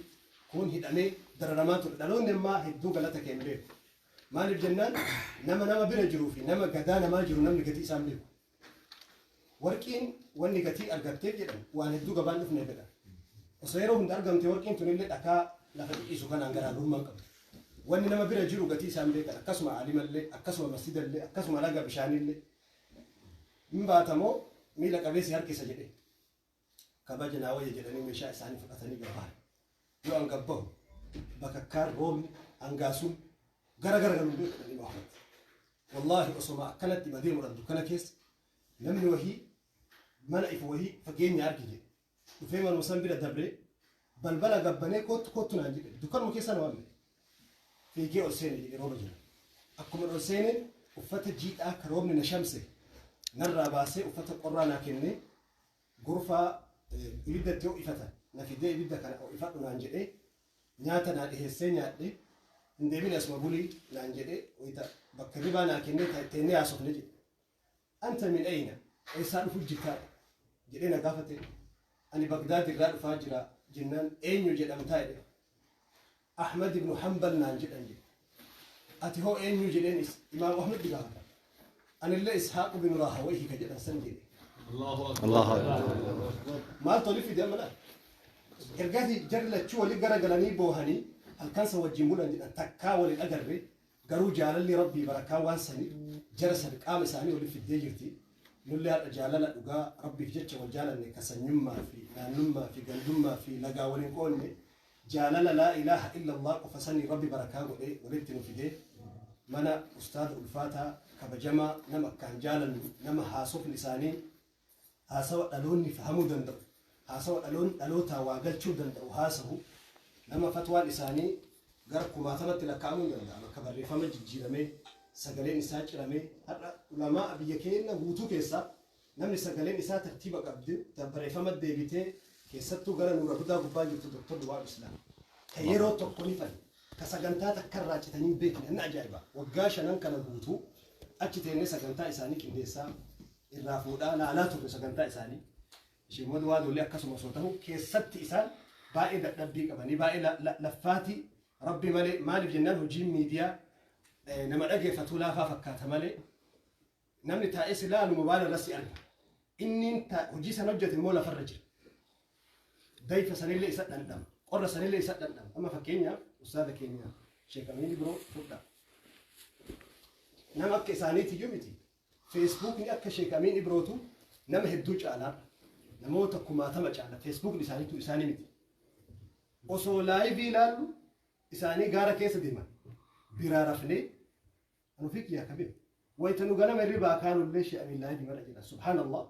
kuun hidhamee dararamaa ture. Dhaloonni ammaa hedduu galata kee hin beeku. Maaliif jennaan nama nama bira jiruu fi nama gadaa namaa jiru namni gatii isaa hin beeku. Warqiin wanni gatii argatteef jedhan waan hedduu gabaan dhufneef jedhan. Osoo yeroo hunda argamte warqiin tunillee dhakaa lafa dhidhiisu kanaan garaagarummaa hin qabdu. Wanni nama bira jiru gatii isaa hin beekan. Akkasuma aalimallee, akkasuma masjidallee, akkasuma laga bishaanillee. Hin baata moo miila qabee si harkisa jedhe. Kabaja naa wayya jedhanii meeshaa isaanii fudhatanii gad bahan. Yoo an gad bahu bakakkaan roobni hangaasuun gara gara galuun beeku jedhanii Muhammad. Wallaahi osoma akkanatti ima deemuudhaan dukkana keessa namni wahii mana ifu wahii fageenya arge jedhe. Dhufee manuma san bira dabree balbala gabbanee koottu koottu naan jedhe. Dukkanuma keessa na waame. Fiigee ol seene jedhe rooba jala. Akkuma ol seeneen uffata jiidhaa ka roobni na shamse narraa baasee uffata qorraa naa kennee gorfaa ibidda itti ho'ifatan na fidee ibidda kana ho'ifadhu naan jedhee nyaata naa dhiheessee nyaadhe hin deebine asuma bulii naan jedhee wayita bakka ribaa naa kennee teennee haasofne jedhe. Anta min ayna? Eessaa dhufu jirtaa? Jedhee na gaafate. Ani Bagdaad irraa dhufaa jira jennaan eenyu jedhamtaa jedhe. Ahmad ibn Hanbal naan jedhan jedhe. Ati hoo eenyu jedheen is Imaam Ahmad gaafata. Anillee Ishaaq ibn Raahawayhi ka jedhan san jedhe. Allahu Akbar. Maaltu oli fide amma laal? Ergasii jarri lachuu wali garagalanii boohanii halkan san wajjin bulan jedhan takkaa wal hin agarre. Garuu jaalalli Rabbii barakaan waan sanii jara san qaama isaanii walitti fiddee jirti. Nullee har'a jaalala dhugaa Rabbiif jecha wal jaalanne ka sanyummaa fi naannummaa fi gandummaa fi lagaa wal hin qoodne jaalala laa ilaaha illallah qofa sanii Rabbi barakaa godhee walitti nu fidee mana ustaaza ulfaataa kabajamaa nama akkaan jaalannu nama haasofni isaanii haasawa dhaloonni fahamuu danda'u, haasawa dhaloonni dhalootaa waa galchuu danda'u haasahu, nama fatwaan isaanii gara kumaatamatti lakkaa'amuu hin danda'ama, ka barreeffama jijjiiramee, sagaleen isaa ciramee, har'a ulamaa'a biyya keenna guutuu keessaa namni sagaleen isaa tartiiba qabdu, ta barreeffama deebitee, keessattuu gara Nuuralhudaa gubbaa jirtu Dr. Duwaal Islaam, ka yeroo tokko ni fani, ka sagantaa takka irraa citanii hin beekne, na ajaa'iba, waggaa shanan kana guutuu achi teennee sagantaa isaanii qindeessaa, irraa fuudhaa laalaa turre sagantaa isaanii. Sheek Muhammad Waadoollee akkasuma osoo ta'u keessatti isaan baay'ee dadhabbii qabanii baay'ee laffaatii Rabbi malee maaliif jennaan hojiin miidiyaa nama dhageeffatuu laafaa fakkaata malee namni taa'ee si laalu mobaayila irra si arga. Inni hojii sana hojjete immoo lafarra jira. Dayfa sanillee isa dhandhama. Qorra sanillee isa dhandhama. Amma fakkeenyaaf ustaaza keenya Sheek Amiin Ibroo fudhaa. Nama akka isaaniitiyyuu miti. Feesbuukni akka Sheek Amiin Ibrootu nama hedduu caalaa namoota kumaatama caala feesbuukni isaaniitu isaanii miti. Osoo laayivii ilaallu isaanii gaara keessa deeman biraa rafnee anu fi kiyyaa kabee wayita nu ganama irribaa kaanullee Sheek Amiin laayivii mara jira subhaanallah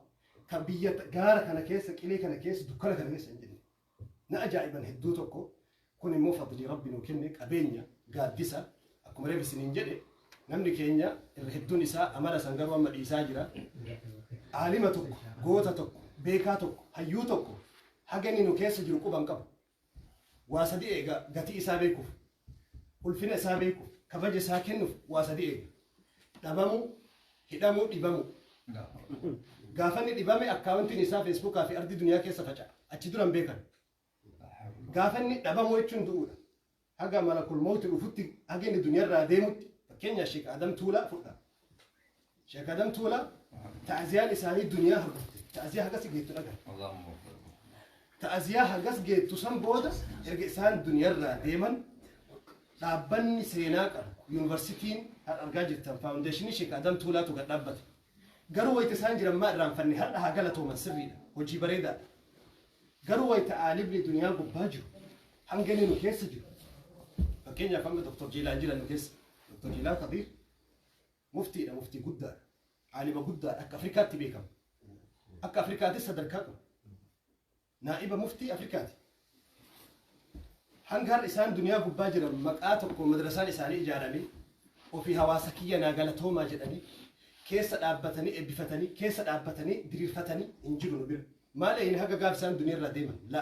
kan biyya gaara kana keessa qilee kana keessa dukkana kana keessa hin jenne. Na ajaa'iban hedduu tokko kun immoo fadlii Rabbi nuu kenne qabeenya gaaddisa akkuma reef isiniin jedhe namni keenya irra hedduun isaa amala san garuu amma dhiisaa jira. Aalima tokko, goota tokko, beekaa tokko, hayyuu tokko haga inni nu keessa jiru quba hin qabu. Waa sadi eega gatii isaa beekuuf, ulfina isaa beekuuf, kabaja isaa kennuuf waa sadi eega. Dhabamuu, hidhamuu, dhibamuu. Gaafa inni dhibame akkaawuntiin isaa feesbuukaa fi ardii duniyaa keessa faca'a. Achi dura hin beekan. Gaafa inni dhabamuu jechuun du'uudha. Haga malakul mawti dhufutti, haga inni duniyaarraa deemutti. Fakkeenya Sheek Adam Tuulaa fudha. Sheek Adam Tuulaa ta'aziyaan isaanii duniyaa hordofte. Ta'aziyaa hagas geettu dhagan. Ta'aziyaa hagas geettu san booda, erga isaan duniyaarraa deeman, dhaabbanni seenaa qabu, yuunivarsiitiin argaa jirtan, foundation Sheek Adam Tuulaatu gad dhaabbate. Garuu wayita isaan jiran maa irraanfanne? Har'a haa galatooman, sirriidha. Hojii bareedaadha. Garuu wayita aalimni duniyaa gubbaa jiru, hanga inni nu keessa jiru. Fakkeenyaaf hanga Dr. Jiilaan jiran nu keessa. Dr. Jiilaan Khadiir muftiidha, muftii guddaadha. Aalima guddaadha, akka Afrikaatti beekama. Akka Afrikaatti sadarkaa qaba. Naa'iba muftii Afrikaati. Hanga har'a isaan duniyaa gubbaa jiran maqaa tokko madrasaan isaanii ijaaramee, ofii hawaasa kiyya naa galatoomaa jedhanii keessa dhaabbatanii eebbifatanii, keessa dhaabbatanii diriirfatanii hin jiru nu bira. Maal eeyini haga gaaf isaan duniyaa irraa deeman? La.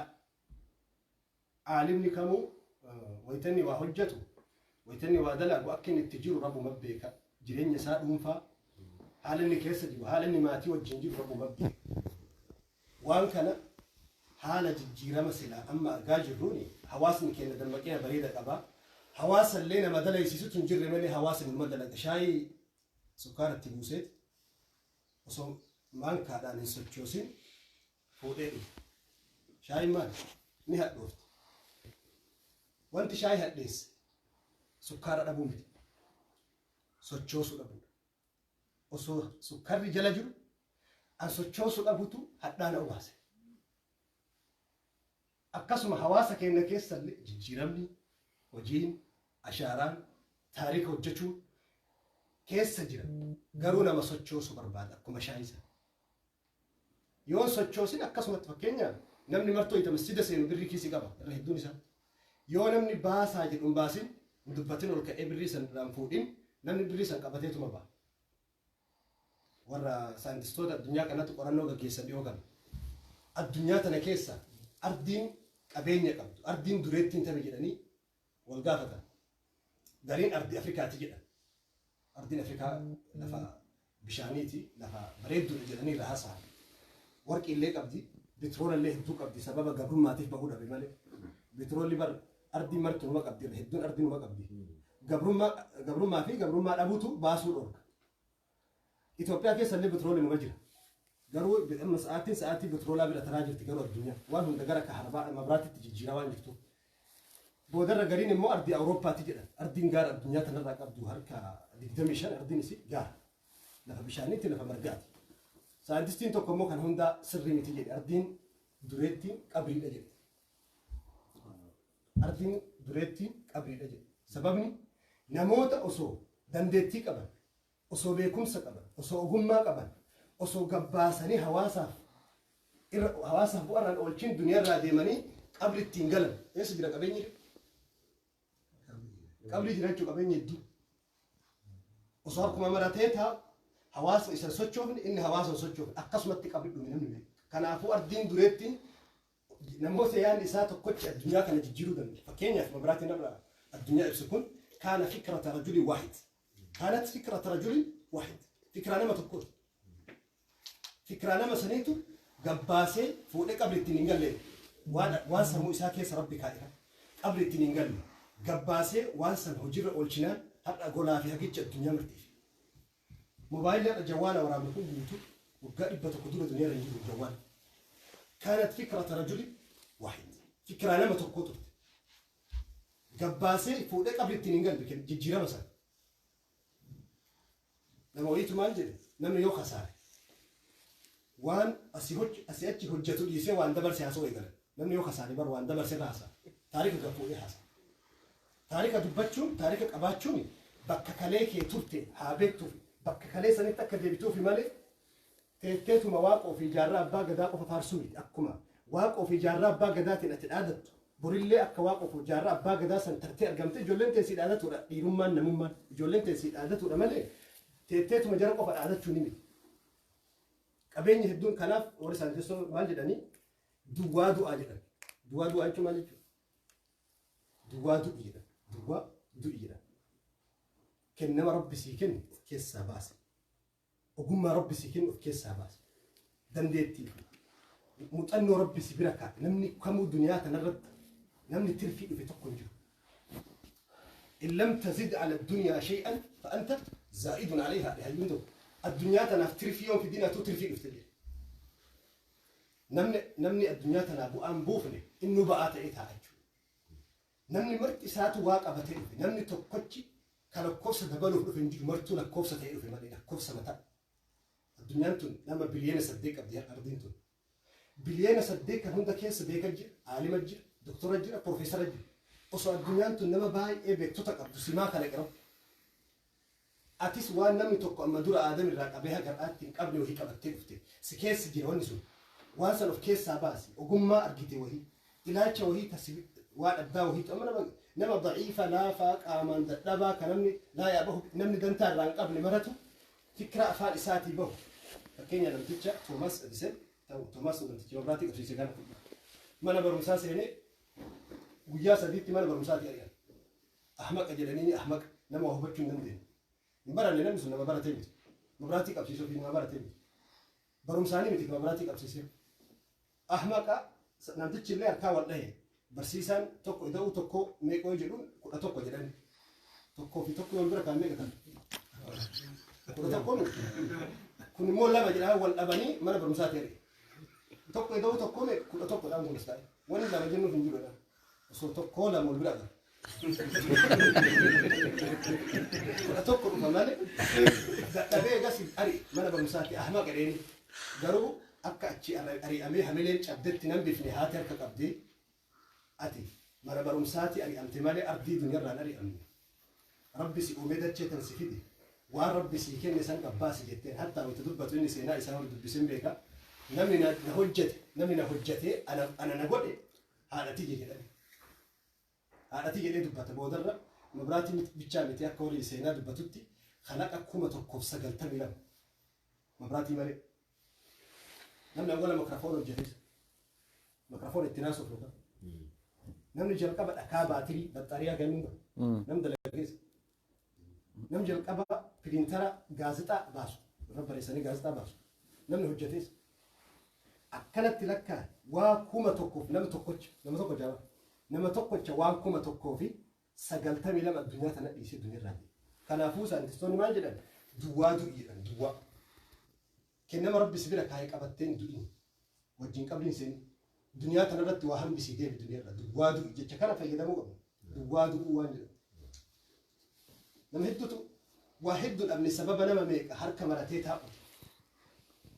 Aalimni kamuu wayitanni waa hojjetu, wayitanni waa dalagu, akka inni itti jiru rabbuma beeka. Jireenya isaa dhuunfaa, haala inni keessa jiru, haala inni maatii wajjin jiru rabbuma beeka. Waan kana haala jijjiirama silaa amma argaa jirruuni hawaasni keenya dammaqina bareeda qaba. Hawaasa illee nama dalaysiisutu hin jirre malee hawaasni numa dalaga. Shaayii sukkaara itti buuseet osoo maankaadhaan hin sochoosin fuudhee dhufe. Shaayiin maali? Ni hadhoofti. Wanti shaayii hadheesse sukkaara dhabuu miti. Sochoosuu dhabuudha. Osoo sukkarri jala jiru an sochoosuu dhabutu hadhaana obaase. Akkasuma hawaasa keenya keessallee jijjiiramni, hojiin, ashaaraan, taarika hojjechuun keessa jira. Garuu nama sochoosu barbaada akkuma shaayii sana. Yoon sochoosin akkasumatti, fakkeenyaaf namni martoo ita masjida seenu birrii kiisii qaba irra hedduun isaa. Yoo namni baasaa jedhu hin baasin, hin dubbatin, ol ka'ee birrii san irraan fuudhin, namni birrii san qabateetuma ba'a. Warra saayintistoota addunyaa kanatti qorannoo gaggeessan dhiyoo kana. Addunyaa tana keessa ardiin qabeenya qabdu, ardiin dureettiin tabe jedhanii wal gaafatan. Gariin ardii Afrikaati jedhan. Ardiin Afrikaa lafa bishaaniiti, lafa bareedduudha jedhanii irra haasa'an. Warqii illee qabdi, bitiroola illee hedduu qabdi, sababa gabrummaatiif bahuu dhabe malee. Bitiroolli bar ardii marti numa qabdi, irra hedduun ardii numa qabdi. Gabrummaa fi gabrummaa dhabuutu baasuu dhorka. Itoophiyaa keessa illee bitiroolli numa jira. Garuu amma sa'aatiin sa'aatii bitiroolaa bira taraa jirti, garuu addunyaa waan hunda gara kaharbaa mabraatitti jijjiiraa waan jirtuuf. Boodarra gariin immoo ardii Awurooppaati jedhan. Ardiin gaara addunyaa tanarraa qabdu harka 25 ardiin isii gaara. Lafa bishaaniitti, lafa margaati. Saayintistiin tokko immoo kan hundaa sirrii miti jedhe, ardiin dureettiin qabriidha jedhe. Ardiin dureettiin qabriidha jedhe. Sababni namoota osoo dandeettii qaban, osoo beekumsa qaban, osoo ogummaa qaban, osoo gabbaasanii hawaasaaf irra hawaasaaf bu'arraan oolchiin duniyaarraa deemanii qabri ittiin galan. Eessa jira qabeenyi? Qabrii jira jechuun qabeenya hedduu. Osoo harkuma maratee taa'u, hawaasni isa sochoofne, inni hawaasa hin sochoofne, akkasumatti qabri dhume namni beeku. Kanaafuu ardiin dureettiin namoota yaadni isaa tokkochi addunyaa kana jijjiiruu danda'a. Fakkeenyaaf mabiraatiin irra addunyaa ibsu kun kaana fikrata rajuli waahid. Kaanat fikrata rajuli waahid. Fikraa nama tokkooti. Fikraa nama saniitu gabbaasee fuudhee qabri ittiin hin galle, waan sammuu isaa keessa rabbi kaa'e qabri ittiin hin galle, gabbaasee waan san hojiirra oolchinaan har'a golaa fi hagicha addunyaa martiif. Moobaayilii har'a jawwaala waraabne kun guutuu waggaa 100 dura duniyaa irra hin jiru jawwaala. Kaanat fikrata rajuli waahid. Fikraa nama tokkoo turte. Gabbaasee fuudhee qabri ittiin hin galle jijjiirama sana. Nama wayiitu maal jedhe? Namni yoo kasaare waan asii achi hojjetu dhiisee waan dabarse haasa'uu eegala. Namni yoo kasaare bar waan dabarse irra haasa'a. Taarika gad fuudhee haasa'a. Taarika dubbachuun, taarika qabaachuun bakka kalee kee turte haa beektuuf, bakka kalee sanitti akka deebituufi malee teetteetuma waaqoo fi jaarraa abbaa gadaa qofa faarsuu miti. Akkuma waaqoo fi jaarraa abbaa gadaatiin ati dhaadattu, borillee akka waaqoo fi jaarraa abbaa gadaa san tartee argamte ijoolleen tee sii dhaadatudha. Dhiirummaan, namummaan ijoolleen tee sii dhaadatudha malee teetteetuma jara qofa dhaadachuu ni miti. Qabeenya hedduun kanaaf warri saayintistoota maal jedhanii? Duwwaa du'aa jedhan. Duwwaa du'aa jechuun maal jechuudha? Duwwaa du'i jedhan. Duwwaa du'i jedhan. Kennama rabbi sii kenne of keessaa baase. Ogummaa rabbi sii kenne of keessaa baase. Dandeettii fi muuxannoo rabbi si bira kaa'e. Namni kamuu duniyaa kanarratti namni tirfii dhufe tokko hin jiru. In lam tazid ala dunyaa shay'an fa anta zaa'idun alayha hayyuun tokko. Addunyaa tanaaf tirfii yoon fidin atuu tirfii dhufte jedhe. Namni addunyaa tanaa bu'aan buufne inni ba'aa ta'ee taa'a jechuudha. Namni marti isaatu waa qabatee dhufe. Namni tokkochi ka lakkoofsa dabaluuf dhufe hin jiru, martuu lakkoofsa ta'ee dhufe malee, lakkoofsa mataa. Addunyaan tun nama biliyoona 8 qabdi ardiin tun. Biliyoona 8 kan hunda keessa beekaa jira, aalima jira, doktora jira, profeesara jira. Osoo addunyaan tun nama baay'ee beektota qabdu simaa kana qabu. Atis waan namni tokko amma dura aadam irraa qabee haga har'aatti hin qabne wahii qabattee dhufte. Si keessa jira wanni sun. Waan san of keessaa baasi. Ogummaa argite wahii. Ilaalcha wahii tasi waan addaa wahiitu amma nama daciifa, laafaa, qaamaan dadhabaa, kan namni laa yaabahu, namni dantaa irraa hin qabne maratu fikira afaan isaatii bahu. Fakkeenya namticha Toomas Edison, Toomas namticha mabraatii qabsiise kana, mana barumsaa seenee guyyaa 3tti mana barumsaatii ari'an. Ahmaqa jedhanii, ahmaqa, nama waa hubachuu hin dandeenye. Hin baranne, namni sun nama baratee miti. Mabraatii qabsiisuu fi nama baratee miti. Barumsaanii miti mabraatii qabsiisee. Ahmaqa namtichi illee harkaa wal dhahe. Barsiisaan tokko ida'uu tokko meeqoo jedhuun 11 jedhani. Tokkoo fi tokko yoon bira kaan meeqa ta'an? 11 miti. Kun immoo lama jedhaa wal dhabanii mana barumsaa ta'e. Tokko ida'uu tokko meeqa? 11 dhaan kunis ta'e. Wanni lama jennuuf hin jiru. Osoo tokkoo lama wal bira agarra. 11 dhufa malee dadhabee egas ari mana barumsaatti ahmaqa dheeni. Garuu akka achi ari'amee hamileen cabdetti nan bifne, haati harka qabdee, "Ati mana barumsaatti ari'amte malee ardii duniyarraan ari'amne. Rabbi si uumee dachee tan si fide. Waan Rabbi sii kenne san qabbaasi," jetteen. Hattaa wayita dubbatu inni seenaa isaa hor dubbisen beeka. Namni na hojjete, namni na hojjetee ana na godhe haadha tiyya jedhani. Haadha tiyya jedhee dubbata boodarra. Mabraatii bichaa miti, akka horii seenaa dubbatutti kalaqa 1092 mabraatii malee. Namni awwala makrafoon hojjetes, makrafoon itti naasuuf yookaan namni jalqaba dhakaa baatirii baxxariyaa kennuu nam dalageessa. Namni jalqaba piriintara gaazexaa baasu, irra barreessanii gaazexaa baasu, namni hojjetes. Akkanatti lakkaa waa 1000f nama tokkocha, nama tokko jaaba, nama tokkocha waan 1092 addunyaa tana dhiisee duniyaa irraa. Kanaafuu saayintistoonni maal jedhan? Duwwaa du'i jedhan, duwwaa. Kennama Rabbi si bira kaayee qabatteen du'in. Wajjin qabriin seeni. Duniyaa tanarratti waa hambisii deemi duniyaa irra. Duwwaa du'i jecha kana fayyadamuu qabna. Duwwaa du'uu waan jedhamu. Nama hedduutu waa hedduu dhabne sababa nama meeqa harka maratee taa'u.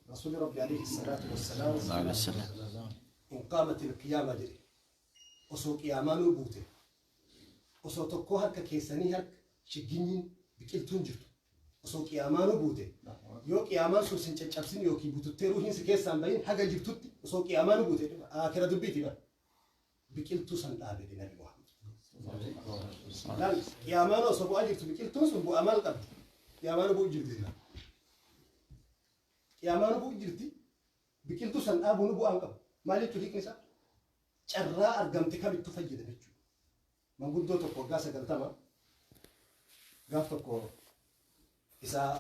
Rasuulli Rabbi alayhi salaatu wassalaam "In qaamat ilqiyaamaa" jedhe. Osoo qiyaamaanuu buute, osoo tokkoo harka keessanii harka shigginyiin biqiltuun jirtu osoo qiyaamaanuu buute, yoo qiyaamaan sun sin caccabsin yookiin bututtee ruuhiin si keessaan bahin haga jirtutti, osoo qiyaamaanuu buute, akira dubbiiti bara, biqiltuu san dhaabe Nabi Muhammad. Laal, qiyaamaan osoo bu'aa jirtu biqiltuun sun bu'aa maal qabdi? Qiyaamaanuu bu'u jirti sila. Qiyaamaanuu bu'u jirti, biqiltuu san dhaabuun bu'aa hin qabu. Maal jechuun hiikni isaa? Carraa argamte kamittu fayyadame jechuudha. Manguddoo tokko waggaa 90 gaaf tokko isaa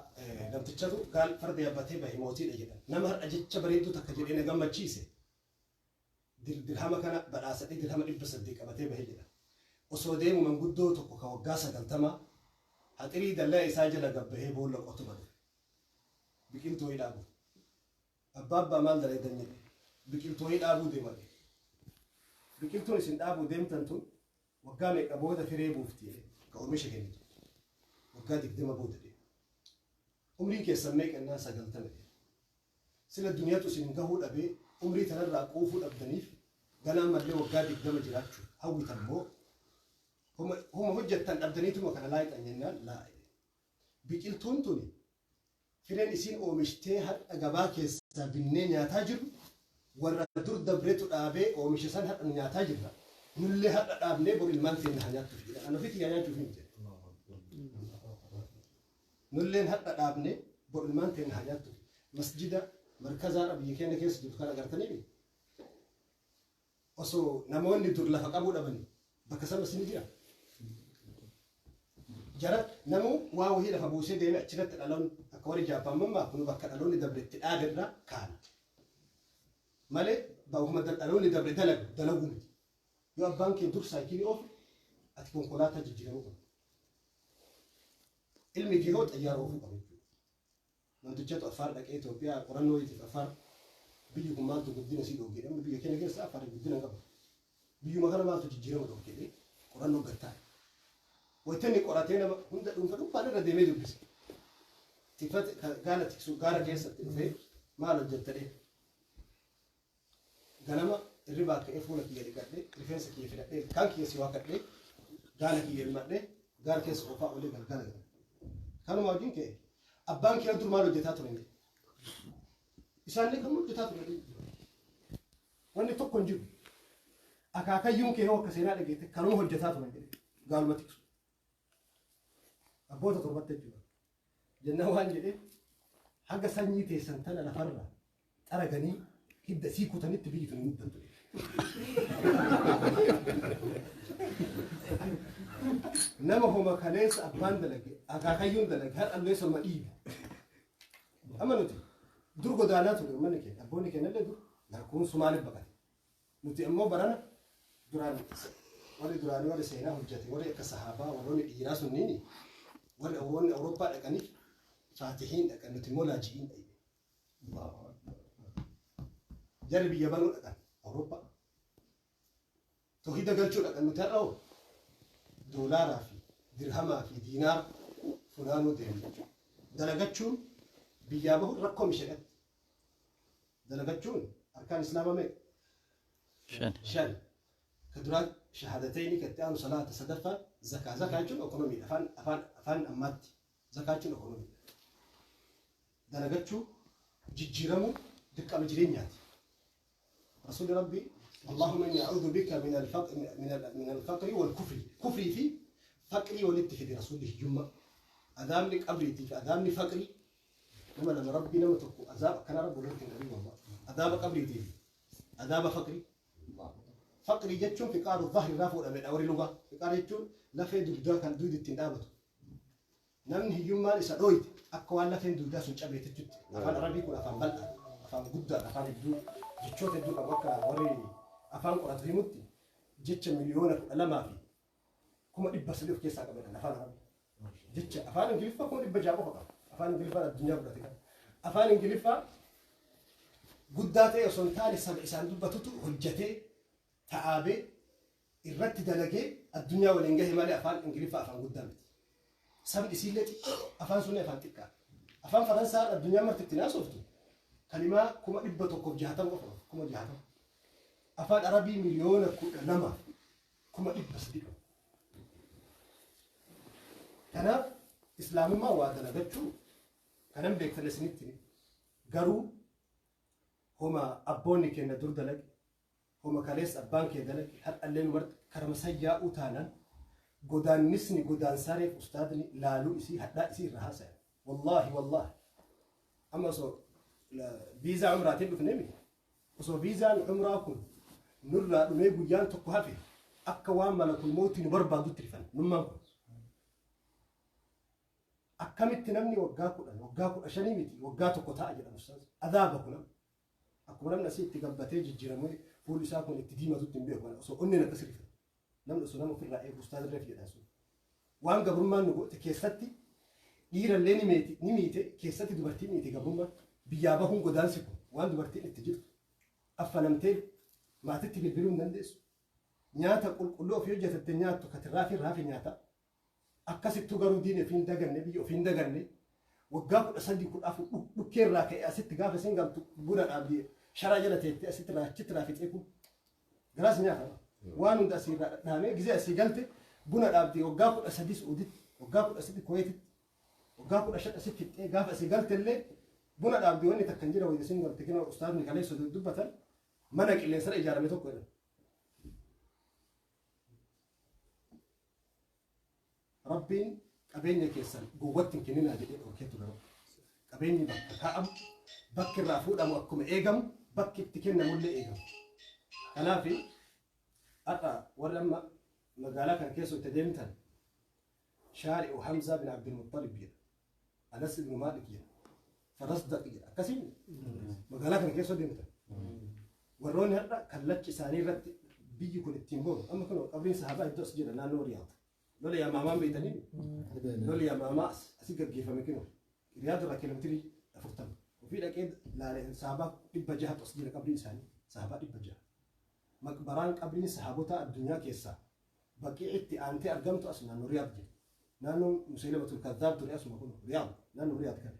namtichatu gaal farda yaabbatee bahe, mootiidha jedhan. Nama har'a jecha bareedduu takka jedhee na gammachiise dirhama kana badhaasadhee dirhama 800 qabatee bahe jedha. Osoo deemu manguddoo tokko ka waggaa 90 haxirii dallaa isaa jala gabbahee boolla qotuma dhufe. Biqiltuu wayii dhaabuuf. "Abbaa, abbaa, maal dalagan?" jedhe. "Biqiltuu wayii dhaabuu deema." "Biqiltuun isin dhaabuu deemtan tun waggaa meeqa booda firee buufti?" jedhe, ka oomisha kennitu. "Waggaa 20 booda," jedhe. "Umriin keessan meeqa?" innaan, "90," jedhe. "Sila duniyaatu isin gahuu dhabee umrii tanarraa quufuu dhabdaniif ganaa mallee waggaa 20 jiraachuuf hawwitan moo huma hojjettan dhabdaniituma kana laayixan?" jennaan, "Laa," jedhe. "Biqiltuun tuni fireen isiin oomishtee har'a gabaa keessaa binnee nyaataa jirru warra dur dabretu dhaabee oomisha san har'a nu nyaataa jirra. Nullee har'a dhaabnee bor ilmaan teenya haa nyaattuuf jedha. An ofiitti yaa nyaachuuf hin jedhe. Nulleen har'a dhaabnee bor ilmaan teenya haa nyaattuuf." Masjida markazaadha biyya keenya keessa jirtu kan agartanii osoo namoonni dur lafa qabuu dhabanii bakka san masjidni jira. Jara namuu waa wahii lafa buusee deeme, achirratti dhaloonni akka warri Jaappaan mammaa kun bakka dhaloonni dabre itti dhaabe irraa kaana. Malee bakkuma dhaloonni dabre dalagu dalaguu miti. Yoo abbaan kee dur saayikilii oofe, ati konkolaataa jijjiiramuu qabda. Ilmi kee hoo xayyaara oofuu qaba jechuudha. Namtichatu Affaar dhaqee Itoophiyaa qorannoo itiif Affaar biyyi kun maaltu guddina sii dhoogge namni biyya keenya keessa Affaar guddina hin qabu. Biyyuma kana maaltu jijjiirama dhoogge jedhee qorannoo gad taa'e. Wayita inni qoratee nama hunda dhuunfa dhuunfaan irra deemee dubbise. Tikfate gaala tiksu gaara keessatti dhufee maal hojjetta dhee. Ganama irribaa ka'ee fuula kiyya dhiqadhee rifeensa kiyya filadhee ilkaan kiyya siwaakadhee gaala kiyya elmadhee gaara keessa oofaa oolee galgala gala. Kanuma wajjin ka'e. Abbaan kiyya dur maal hojjetaa ture jedhe. Isaanillee kan hojjetaa ture. Wanni tokko hin jiru. Akaakayyuun kee hoo akka seenaa dhageette kanuma hojjetaa ture jedhe. Gaaluma tiksu. Abboota torbatti jechuudha. Jennaan waan jedhe haga sanyii teessan tana lafarra xaraganii hidda sii kutanitti biyyi tun hin guddattu. Nama homa kaleessa abbaan dalage akaakayyuun dalage har'allee sanuma dhiibe. Amma nuti dur godaanaa ture uummanni keenya abboonni keenya illee dur garkuun Somaaliif baqate. Nuti ammoo barana duraan warri duraanii warri seenaa hojjate warri akka sahaabaa warroonni dhiiraa sunniini warri warroonni Awurooppaa dhaqaniif faatihiin dhaqan nuti immoo laaji'iin dhaqne. Jarri biyya banuu dhaqan Awurooppaa. Toohida galchuu dhaqan nuti har'a hoo doolaaraa fi dirhamaa fi diinaara funaanuu deemna. Dalagachuun biyyaa bahuun rakkoo mishaqatti. Dalagachuun arkaan islaamaa meeqa? Shan. Shan. Ka duraa shahaadatayni ka itti aanu salaata sadaffaan zakaa. Zakaa jechuun ekonomiidha. Afaan afaan afaan ammaatti zakaa jechuun ekonomiidha. Dalagachuu jijjiiramuu dirqama jireenyaati. Rasuulli Rabbii Allahumma inni a'uudhu bika min al-faqri wal kufri. Kufrii fi faqrii walitti fide Rasuulli hiyyummaa. Adaabni qabriitii fi adaabni faqrii nama lama Rabbii nama tokko azaaba akkanaa Rabbi walitti hin qabin wallah. Adaaba qabriitii fi adaaba faqrii. Faqrii jechuun fiqaaru dhahri irraa fuudhamedha warri lugaa. Fiqaar jechuun lafee dugdaa kan dugdi ittiin dhaabatu. Namni hiyyummaan isa dhooyte akka waan lafeen dugdaa sun cabeetitti. Afaan Arabii kun afaan bal'aa, afaan guddaadha, afaan hedduu jechoota hedduu qabu akka warri afaan qoratu himutti jecha 12,300,000 of keessaa qaba jedhan afaan Arabii. Jecha afaan Ingiliffaa 600,000 qofa qaba. Afaan Ingiliffaan addunyaa fudhate qaba. Afaan Ingiliffaa guddaa ta'e osoo hin taane saba isaan dubbatutu hojjetee ta'aabee irratti dalagee addunyaa waliin gahe malee afaan Ingiliffaa afaan guddaa miti. Sabni isiillee xiqqoo afaan sunni afaan xiqqaa. Afaan Faransaa addunyaa marti ittiin haasoftu kalimaa 160,000 qofa qaba. 60,000. Afaan Arabii 12,300,000 qaba. Kanaaf islaamummaa waa dalagachuu kanan beektan isinitti garuu homa abboonni keenya dur dalage homa kaleessa abbaan kee dalage har'allee nu marti karama sayyaa'uu taanaan godaannisni godaansaareef ustaadni laaluu isii hadhaa isii irra haasayan. Wallaahi wallaahi amma osoo viizaa umraatiin dhufne miti osoo viizaan umraa kun nurraa dhumee guyyaan tokko hafe akka waan malakul mawti nu barbaadutti rifan nummaan kun. Akkamitti namni waggaa 10 waggaa 15 miti waggaa tokko ta'a jedhan ustaaz. Adaaba kun akkuma namni asii itti gabbatee jijjiiramee fuulli isaa kun itti diimatutti hin beeku osoo onneen akkas rifatu. Namni osoo nama ofirraa eegu ustaaz reef jedhan sun. Waan gabrummaan nu goote keessatti dhiirallee ni miite keessatti dubartii miite gabrummaan biyyaa bahuun godaansi kun waan dubartiin itti jirtu affanamtee maatitti bilbiluu hin dandeessu. Nyaata qulqulluu ofii hojjetatte nyaattu katirraafii raafi nyaata. Akkasittuu garuu diin ofii hin daganne biyya ofii hin daganne waggaa 13 14 dhukkee irraa ka'ee asitti gaafa isin galtu buna dhaabdee sharaa jala teettee asitti achitti raafixee kun garaas nyaata. Waan hunda asii irraa dhadhaamee gizee asii galte buna dhaabdee waggaa 13 Suuditti waggaa 13 Kuweetitti waggaa 15 asitti fixxee gaafa asii galte illee buna dhaabdee wanni takka hin jira wayita isin galte kina ustaadni kaleessa dubbatan mana qilleensarra ijaarame tokko jedhan. Rabbiin qabeenya keessan gowwatti hin kenninaa jedhee dhorkee ture Rabbi. Qabeenyi bakka kaa'amu, bakki irraa fuudhamu akkuma eegamu, bakki itti kennamullee eegamu. Kanaaf har'a warri amma magaalaa kana keessa itti deemtan Shaari'u Hamzaa bin Abdul Muttalib jedha. Anas ibn Maalik jedha. Farasdaq jedha. Akkasiin magaalaa kana keessa deemtan. Warroonni har'a kallachi isaanii irratti biyyi kun ittiin boonu. Amma kun qabriin sahaabaa iddoo as jira naannoo Riyaad. Lola Yamaamaan beeytanii? Lolli Yamaamaa asii gaggeeffame kinu Riyaad irraa kiiloomeetirii 40. Ofii dhaqee laale, sahabaa 600tu as jira, qabriin isaanii sahabaa 600. Maqbaraan qabriin sahaabota addunyaa keessaa Baqii'itti aantee argamtu as naannoo Riyaad jira. Naannoo Musaylimatul Kaddaab ture asuma kun Riyaad, naannoo Riyaad kana.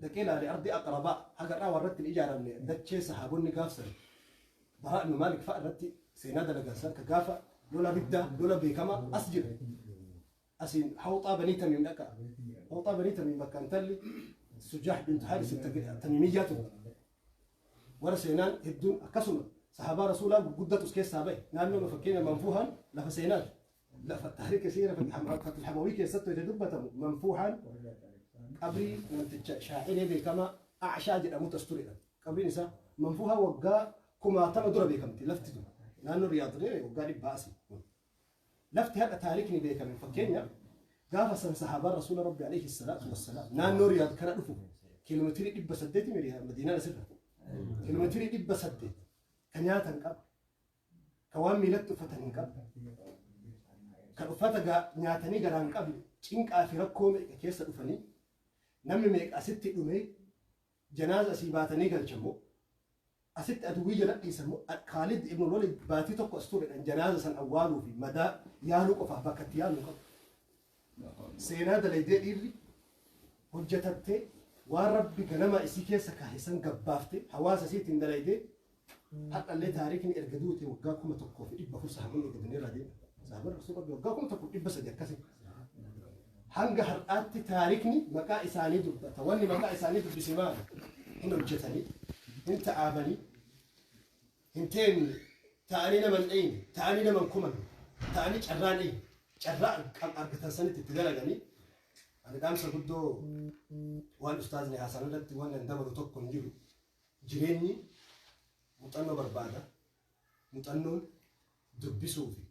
Dhaqee laale, ardi Aqrabaa haga irraa warratti hin ijaaramne, dachee sahaabonni gaafsan Baraa ibn Maalik fa'a irratti seenaa dalagan san, ka gaafa lola riddaa, lola beekamaa as jira. Asiin Hawxaa Banii Tamiim dhaqa. Hawxaa Banii Tamiim bakka intalli Sujaah bintu Haaris Tamiimiyyaa turte. Warra seenaan hedduun akkasuma sahaabaa rasuulaa gurguddatu as keessaa bahe. Naannoo fakkeenya Manfuuhaan lafa seenaati. Lafa taarika seera Fatul Hamawii keessatti wayita dubbatamu, Manfuuhaan qabrii namticha shaa'iree beekamaa Acshaa jedhamutu as turedha. Qabriin isaa Manfuuhaa waggaa kumaatama dura beekamti lafti tun. Naannoo Riyaad waggaa 100 asii. Lafti har'a taarikni beekame, fakkeenya gaafa san sahaabaan rasuula Rabbi alayhi salaatu wassalaam naannoo Riyaad kana dhufu, kiiloomeetirii 800 Riyaad Madiinaan asirra. Kiiloomeetirii 800 ka nyaata hin qabne, ka waan miilatti uffatan hin qabne, kan uffata nyaatanii garaa hin qabne, cinqaa fi rakkoo meeqa keessa dhufanii, namni meeqa asitti dhumee, janaaza asii baatanii galchamoo asitti aduwwii jala dhiisamoo, Khaalid ibn Walid baatii tokko as turedhan janaaza san awwaaluu fi madaa yaaluu qofaaf bakka itti yaaluu qabu. Seenaa dalaydee, dhiirri hojjetattee, waan Rabbi ganama isii keessa kaahe san gabbaafte, hawaasa isiitiin dalaydee, har'allee taariikni erga duute waggaa 1400 sahaabonni erga dunyarraa deeman. Sahaabonni Rasuul Rabbi waggaa 1300 akkasii. Hanga har'aatti taariikni maqaa isaanii dubbata. Wanni maqaa isaanii dubbise maali? Hin hojjetanii, hin ta'aabanii, hin teenne, ta'anii nama hin dhayne, ta'anii nama hin komanne, ta'anii carraa hin eegne, carraa argatan sanitti itti dalaganii. Ani dhaamsa guddoo waan ustaazni haasan irratti waan hin dabalu tokko hin jiru. Jireenyi muuxannoo barbaada. Muuxannoon dubbisuu fi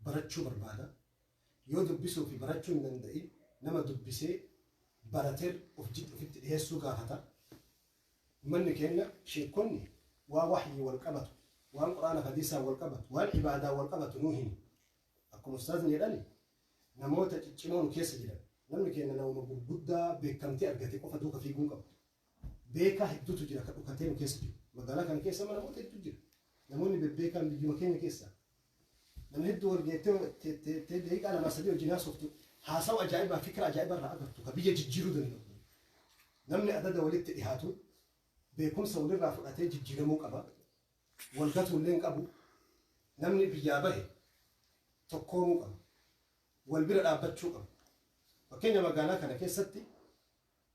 barachuu barbaada. Yoo dubbisuu fi barachuu hin danda'in, nama dubbisee barater of ofitti dhiheessuu gaafata. Ummanni keenya, sheekkonni waan wahyii wal qabatu, waan Qur'aana hadiisaan wal qabatu, waan ibaadaa wal qabatu nuu himi. Akkuma ustaazni jedhani, namoota ciccimoo nu keessa jiran, namni keenya namuma gurguddaa beekamtii argate qofa duuka fiiguu qabu. Beekaa hedduutu jira kan dhukatee nu keessa jiru. Magaalaa kana keessa namoota hedduu jira. Namoonni bebbeekaan biyyuma keenya keessa. Nama hedduu wal geettee daqiiqaa lama sadii wajjin haasoftu, haasawa ajaa'ibaa, fikira ajaa'ibaa irraa agartu, ka biyya jijjiiruu danda'u. Namni adada walitti dhihaatu beekumsa walirraa fudhatee jijjiiramuu qaba. Wal gatuu illee hin qabu. Namni biyyaa bahe tokkoomuu qaba. Wal bira dhaabbachuu qaba. Fakkeenya magaalaa kana keessatti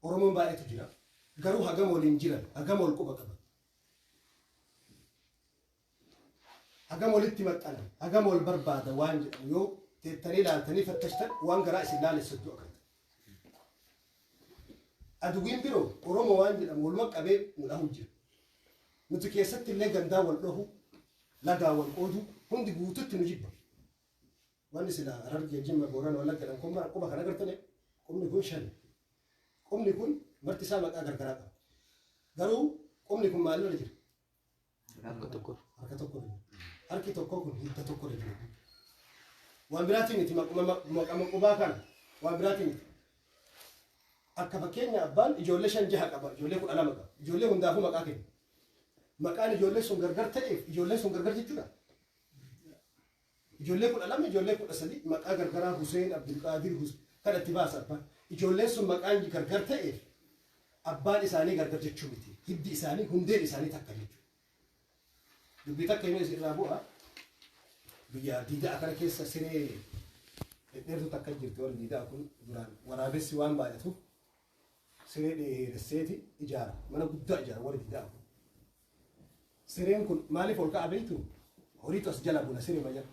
Oromoon baay'eetu jira. Garuu hagam waliin jiran, hagam wal quba qaban, hagam walitti maxxanan, hagam wal barbaada waan jedhamu yoo teettanii ilaaltanii fattashtan, waan garaa isin laalessattu agartan. Aduwiin biroo Oromoo waan jedhamu waluma qabee nu dhahu jira. Nuti keessatti illee gandaa wal dhahu, lagaa wal qoodu, hundi guututti nu jibba. Wanni sila Harargee, Jimma, Boorana, Wallagga jedhan kun mara quba kan agartane, qubni kun shan. Qubni kun marti isaa maqaa gargaraa qaba. Garuu qubni kun maalirra jira? Harka tokko. Harka tokko jira. Harki tokko kun hidda tokko irra jira. Waan biraatiin miti, maqama qubaa kana waan biraatiin miti. Akka fakkeenya abbaan ijoollee shan jaha qaba, ijoollee 12 qaba. Ijoollee hundaafuu maqaa kenna. Maqaan ijoollee sun gargar ta'eef ijoolleen sun gargar jechuudha. Ijoollee 12, ijoollee 13 maqaa gargaraa, Huseen, Abdulqaadir, Hus kan itti baasa abbaan. Ijoolleen sun maqaan gargar ta'eef abbaan isaanii gargar jechuu miti. Hiddi isaanii, hundeen isaanii takka jechuudha. Dubbii takka himee irraa bu'a. Biyya diidaa kana keessa siree dhedheertuu takka jirti. Warri diidaa kun duraan waraabessi waan baay'atuuf siree dheeresseeti ijaara. Mana guddaa ijaara warri diidaa kun. Sireen kun maaliif ol ka'a beektu? Horiitu as jala bula, siree jala.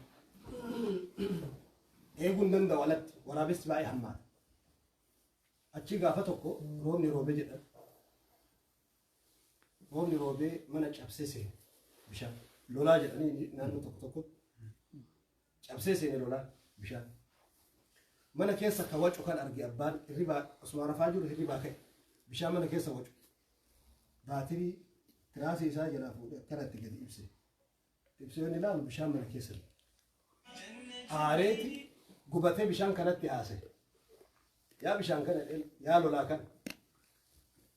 Eeguu hin danda'u, alatti waraabessi baay'ee hammaata. Achi gaafa tokko roobni roobee jedhan. Roobni roobee mana cabsee seene. Bishaan lolaa jedhanii naannoo tokko tokko cabsee seene lolaa bishaan. Mana keessa ka wacu kan arge abbaan, hirribaa osuma rafaa jiru hirribaa ka'e. Bishaan mana keessa wacu. Baatirii tiraasii isaa jalaa fuudhee akkanatti gadi ibse. Ibsee inni ilaalu bishaan mana keessa jira. Aareeti Gubatee bishaan kanatti haase. Yaa bishaan kana, yaa lolaa kana.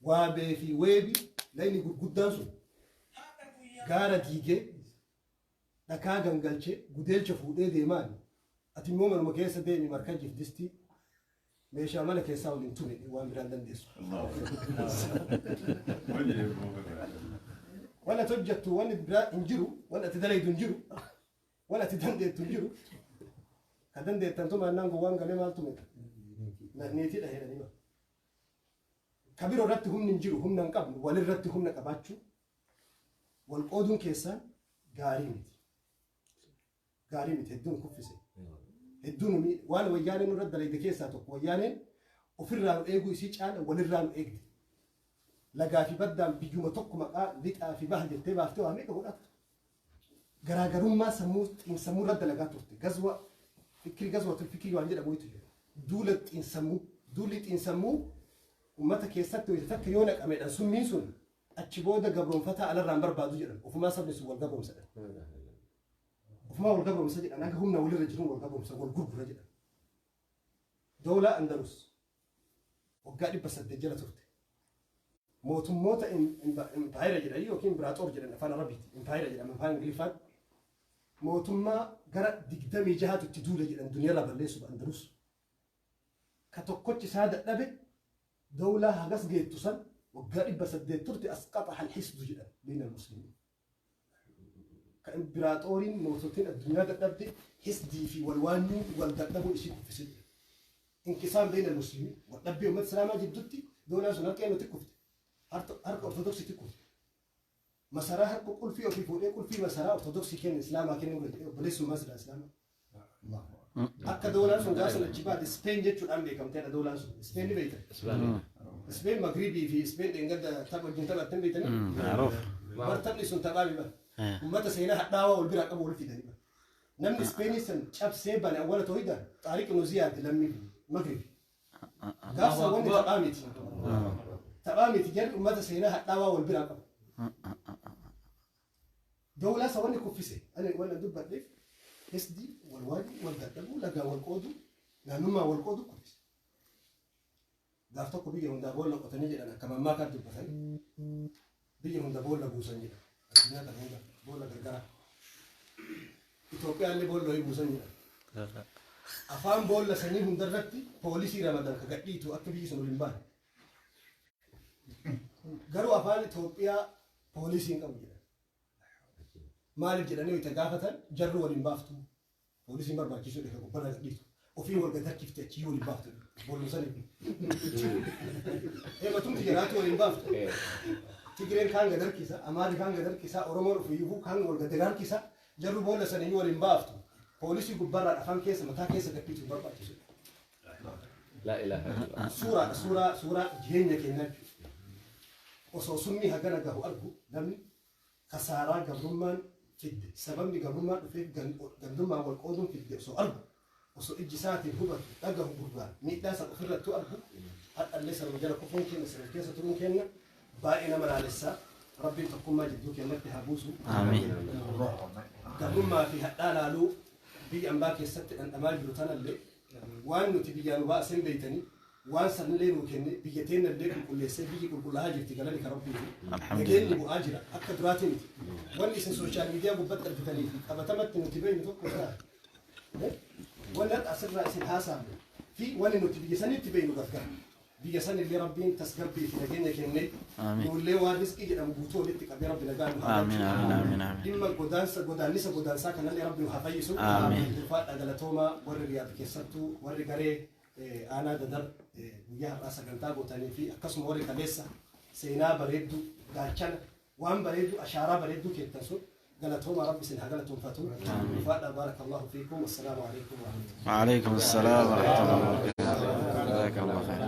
Waabee fi weebi layni gurguddaan sun gaara diigee, dhakaa gangalchee, gudeelcha fuudhee deemaan, ati immoo manuma keessa deemi, markajiif distii meeshaa mana keessaa waliin tume, waan biraan dandeessu. Wanni ati hojjettu wanni biraa hin jiru, wanni ati dalaydu hin jiru, wanni ati dandeettu hin jiru. Ka dandeettan tumaannaan gowwaan galee maal tume? Niitii dhaheedhanii bara. Ka biroo irratti humni hin jiru, humna hin qabnu, walirratti humna qabaachuu, wal qooduun keessaan gaarii miti. Gaarii miti, hedduun kuffise. Hedduun nu miidhe. Waan wayyaaneen nurra dalayde keessaa tokko, wayyaaneen ofirraa nu eeguu isii caala walirraa nu eegde. Lagaa fi baddaan biyyuma tokko maqaa lixaa fi baha jettee baaftee waa meeqa godhaa turte. Garaagarummaa sammuu, xiinsammuu irra dalagaa turte. Gazwa fikrii, gazwatul fikrii waan jedhamu jira. Duula xiinsammuu. Duulli xiinsammuu uummata keessatti wayita takka yoo naqamedha, summiin sun achi booda gabroonfataa alarraan barbaadu jedhan. Ofumaa sabni sun wal gabroomsa jedhan. Ofumaa wal gabroomsa jedhan, hanga humna walirra jiruun wal gabroomsa, wal gurgura jedhan. Dawlaa Andalus waggaa 800 jala turte. Mootummoota impaayera jedhan yookiin imbiraaxoor jedhan, afaan Arabiiti. Impaayera jedhama afaan Ingiliffaan. Mootummaa gara 26tu itti duule jedhan duniyaarraa balleessuuf Andalus. Ka tokkochi isaa dadhabe dawlaa hagas geettu san waggaa 800 turte, asqaxa alhisdu jedhan beena musliimiin. Ka imbiraaxooriin moototiin addunyaa dadhabde hisdii fi walwaanyuu wal dadhabuu ishii kuffise jedhan. Inqisaam beena musliimiin, wal dhabbii uummata islaamaa jidduutti dawlaan sun harka eenyutti kufte? Harka Ortodoksiitti kufte. Masaraa harka qulfii ofii fuudhee qulfii masaraa Ortodoksii kenne, islaamaa kenne godhe, obboleessummaa silaa islaamaa. Akka dawlaan sun gaafa sun achi baate Speen jechuudhaan beekamteedha dawlaan sun. Speen ni beektan. Speen Magribii fi Speen dheengadda tapha wajjin taphattan beektanii? Maaruuf. Bar taphni sun taphaa mi bara. Uummata seenaa hadhaawaa wal biraa qabu wal fidanii bara. Namni Speenii san cabsee bane awwala toohidaan Xaariq ibnu Ziyaad, lammii Magribi. Gaafsa wanni taphaa miti. Taphaa miti, jarri uummata seenaa hadhaawaa wal biraa qabu. Dawlaa isa wanni kuffise, ani wanna dubbadheef, hisdii wal waajuu, wal dadhabuu, lagaa wal qooduu, naannummaa wal qooduu kuffise. Gaaf tokko biyya hundaa boolla qotanii jedhan, akka mammaakaatti dubbatan, biyya hunda boolla buusan jedhan, addunyaa kana hunda boolla gargaraa. Itoophiyaallee boolla wayii buusan jedhan. Afaan boolla sanii hundarratti poolisii ramadan ka gadhiitu akka biyyi sun ol hin baane. Garuu afaan Itoophiyaa poolisii hin qabu jedhan. Maaliif jedhanii wayita gaafatan, jarri waliin baaftu. Poolisiin barbaachisu dheka gubbarra gadhiitu. Ofii wal gad harkifte achii waliin baaftu. Boollum sanii. Eematumti jiraatu waliin baaftu. Tigireen kaan gad harkisa, Amaarri kaan gad harkisa, Oromoon ofiiyyuu kaan wal gad harkisa, jarri boolla sanii waliin baaftu. Poolisii gubbarraa afaan keessa mataa keessa gadhiitu hin barbaachisu. La ilaha illallah. Suuraadha, suuraa jireenya keenyaa jechuudha. Osoo summii hagana gahu argu namni kasaaraa gabrummaan fidde, sababni gabrummaan dhufeef gandummaan wal qooduun fidde osoo argu, osoo ijji isaatiin hubatu, dhagahu, gurraan miidhaa san ofirrattuu argu, har'allee sanuma jala kufuun keenya, sanuma keessa turuun keenya baay'ee nama laalessaa. Rabbiin tokkummaa jidduu keenyatti haa buusu. Amiin. Gabrummaa fi hadhaa laaluu biyya ambaa keessatti dhandhamaa jiru tanallee waan nuti biyyaa nu baasen beeytanii, waan sanillee nuu kenne, biyya teennallee qulqulleessee, biyyi qulqullaa'aa jirti, galani ka Rabbiiti. Nageenyi bu'aa jira, akka duraati miti. Wanni isin social media gubbatti argitanii fi qabatamatti nuti beeynu tokko irraa, wanni har'a asirraa isin haasa'amne fi wanni nuti biyya sanitti beeynu gargar. Biyya sanillee Rabbiin tasgabbii fi nageenya kennee, nullee waan rizqii jedhamu guutuu walitti qabee, Rabbi nagaa nu haa Amiin, amiin, amiin, amiin. Dhimma godaansa, godaannisa godaansaa kanallee Rabbi nu haa fayyisu. Amiin. Ulfaadha, galatoomaa. Warri Riyaad keessattuu, warri garee aanaa Dadar guyyaa har'aa sagantaa gootanii fi akkasuma warri kaleessa seenaa bareedduu, gaachana waan bareedduu, ashaaraa bareedduu keettan sun, galatoomaa, Rabbi isin haa galatoonfatu. Ulfaadha, baarakallahu fiikum, assalaamu alaikum warahmatullahi. وعليكم السلام ورحمة الله وبركاته، جزاك الله خير.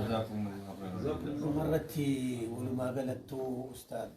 Dhumarratti walumaa galattuu ustaad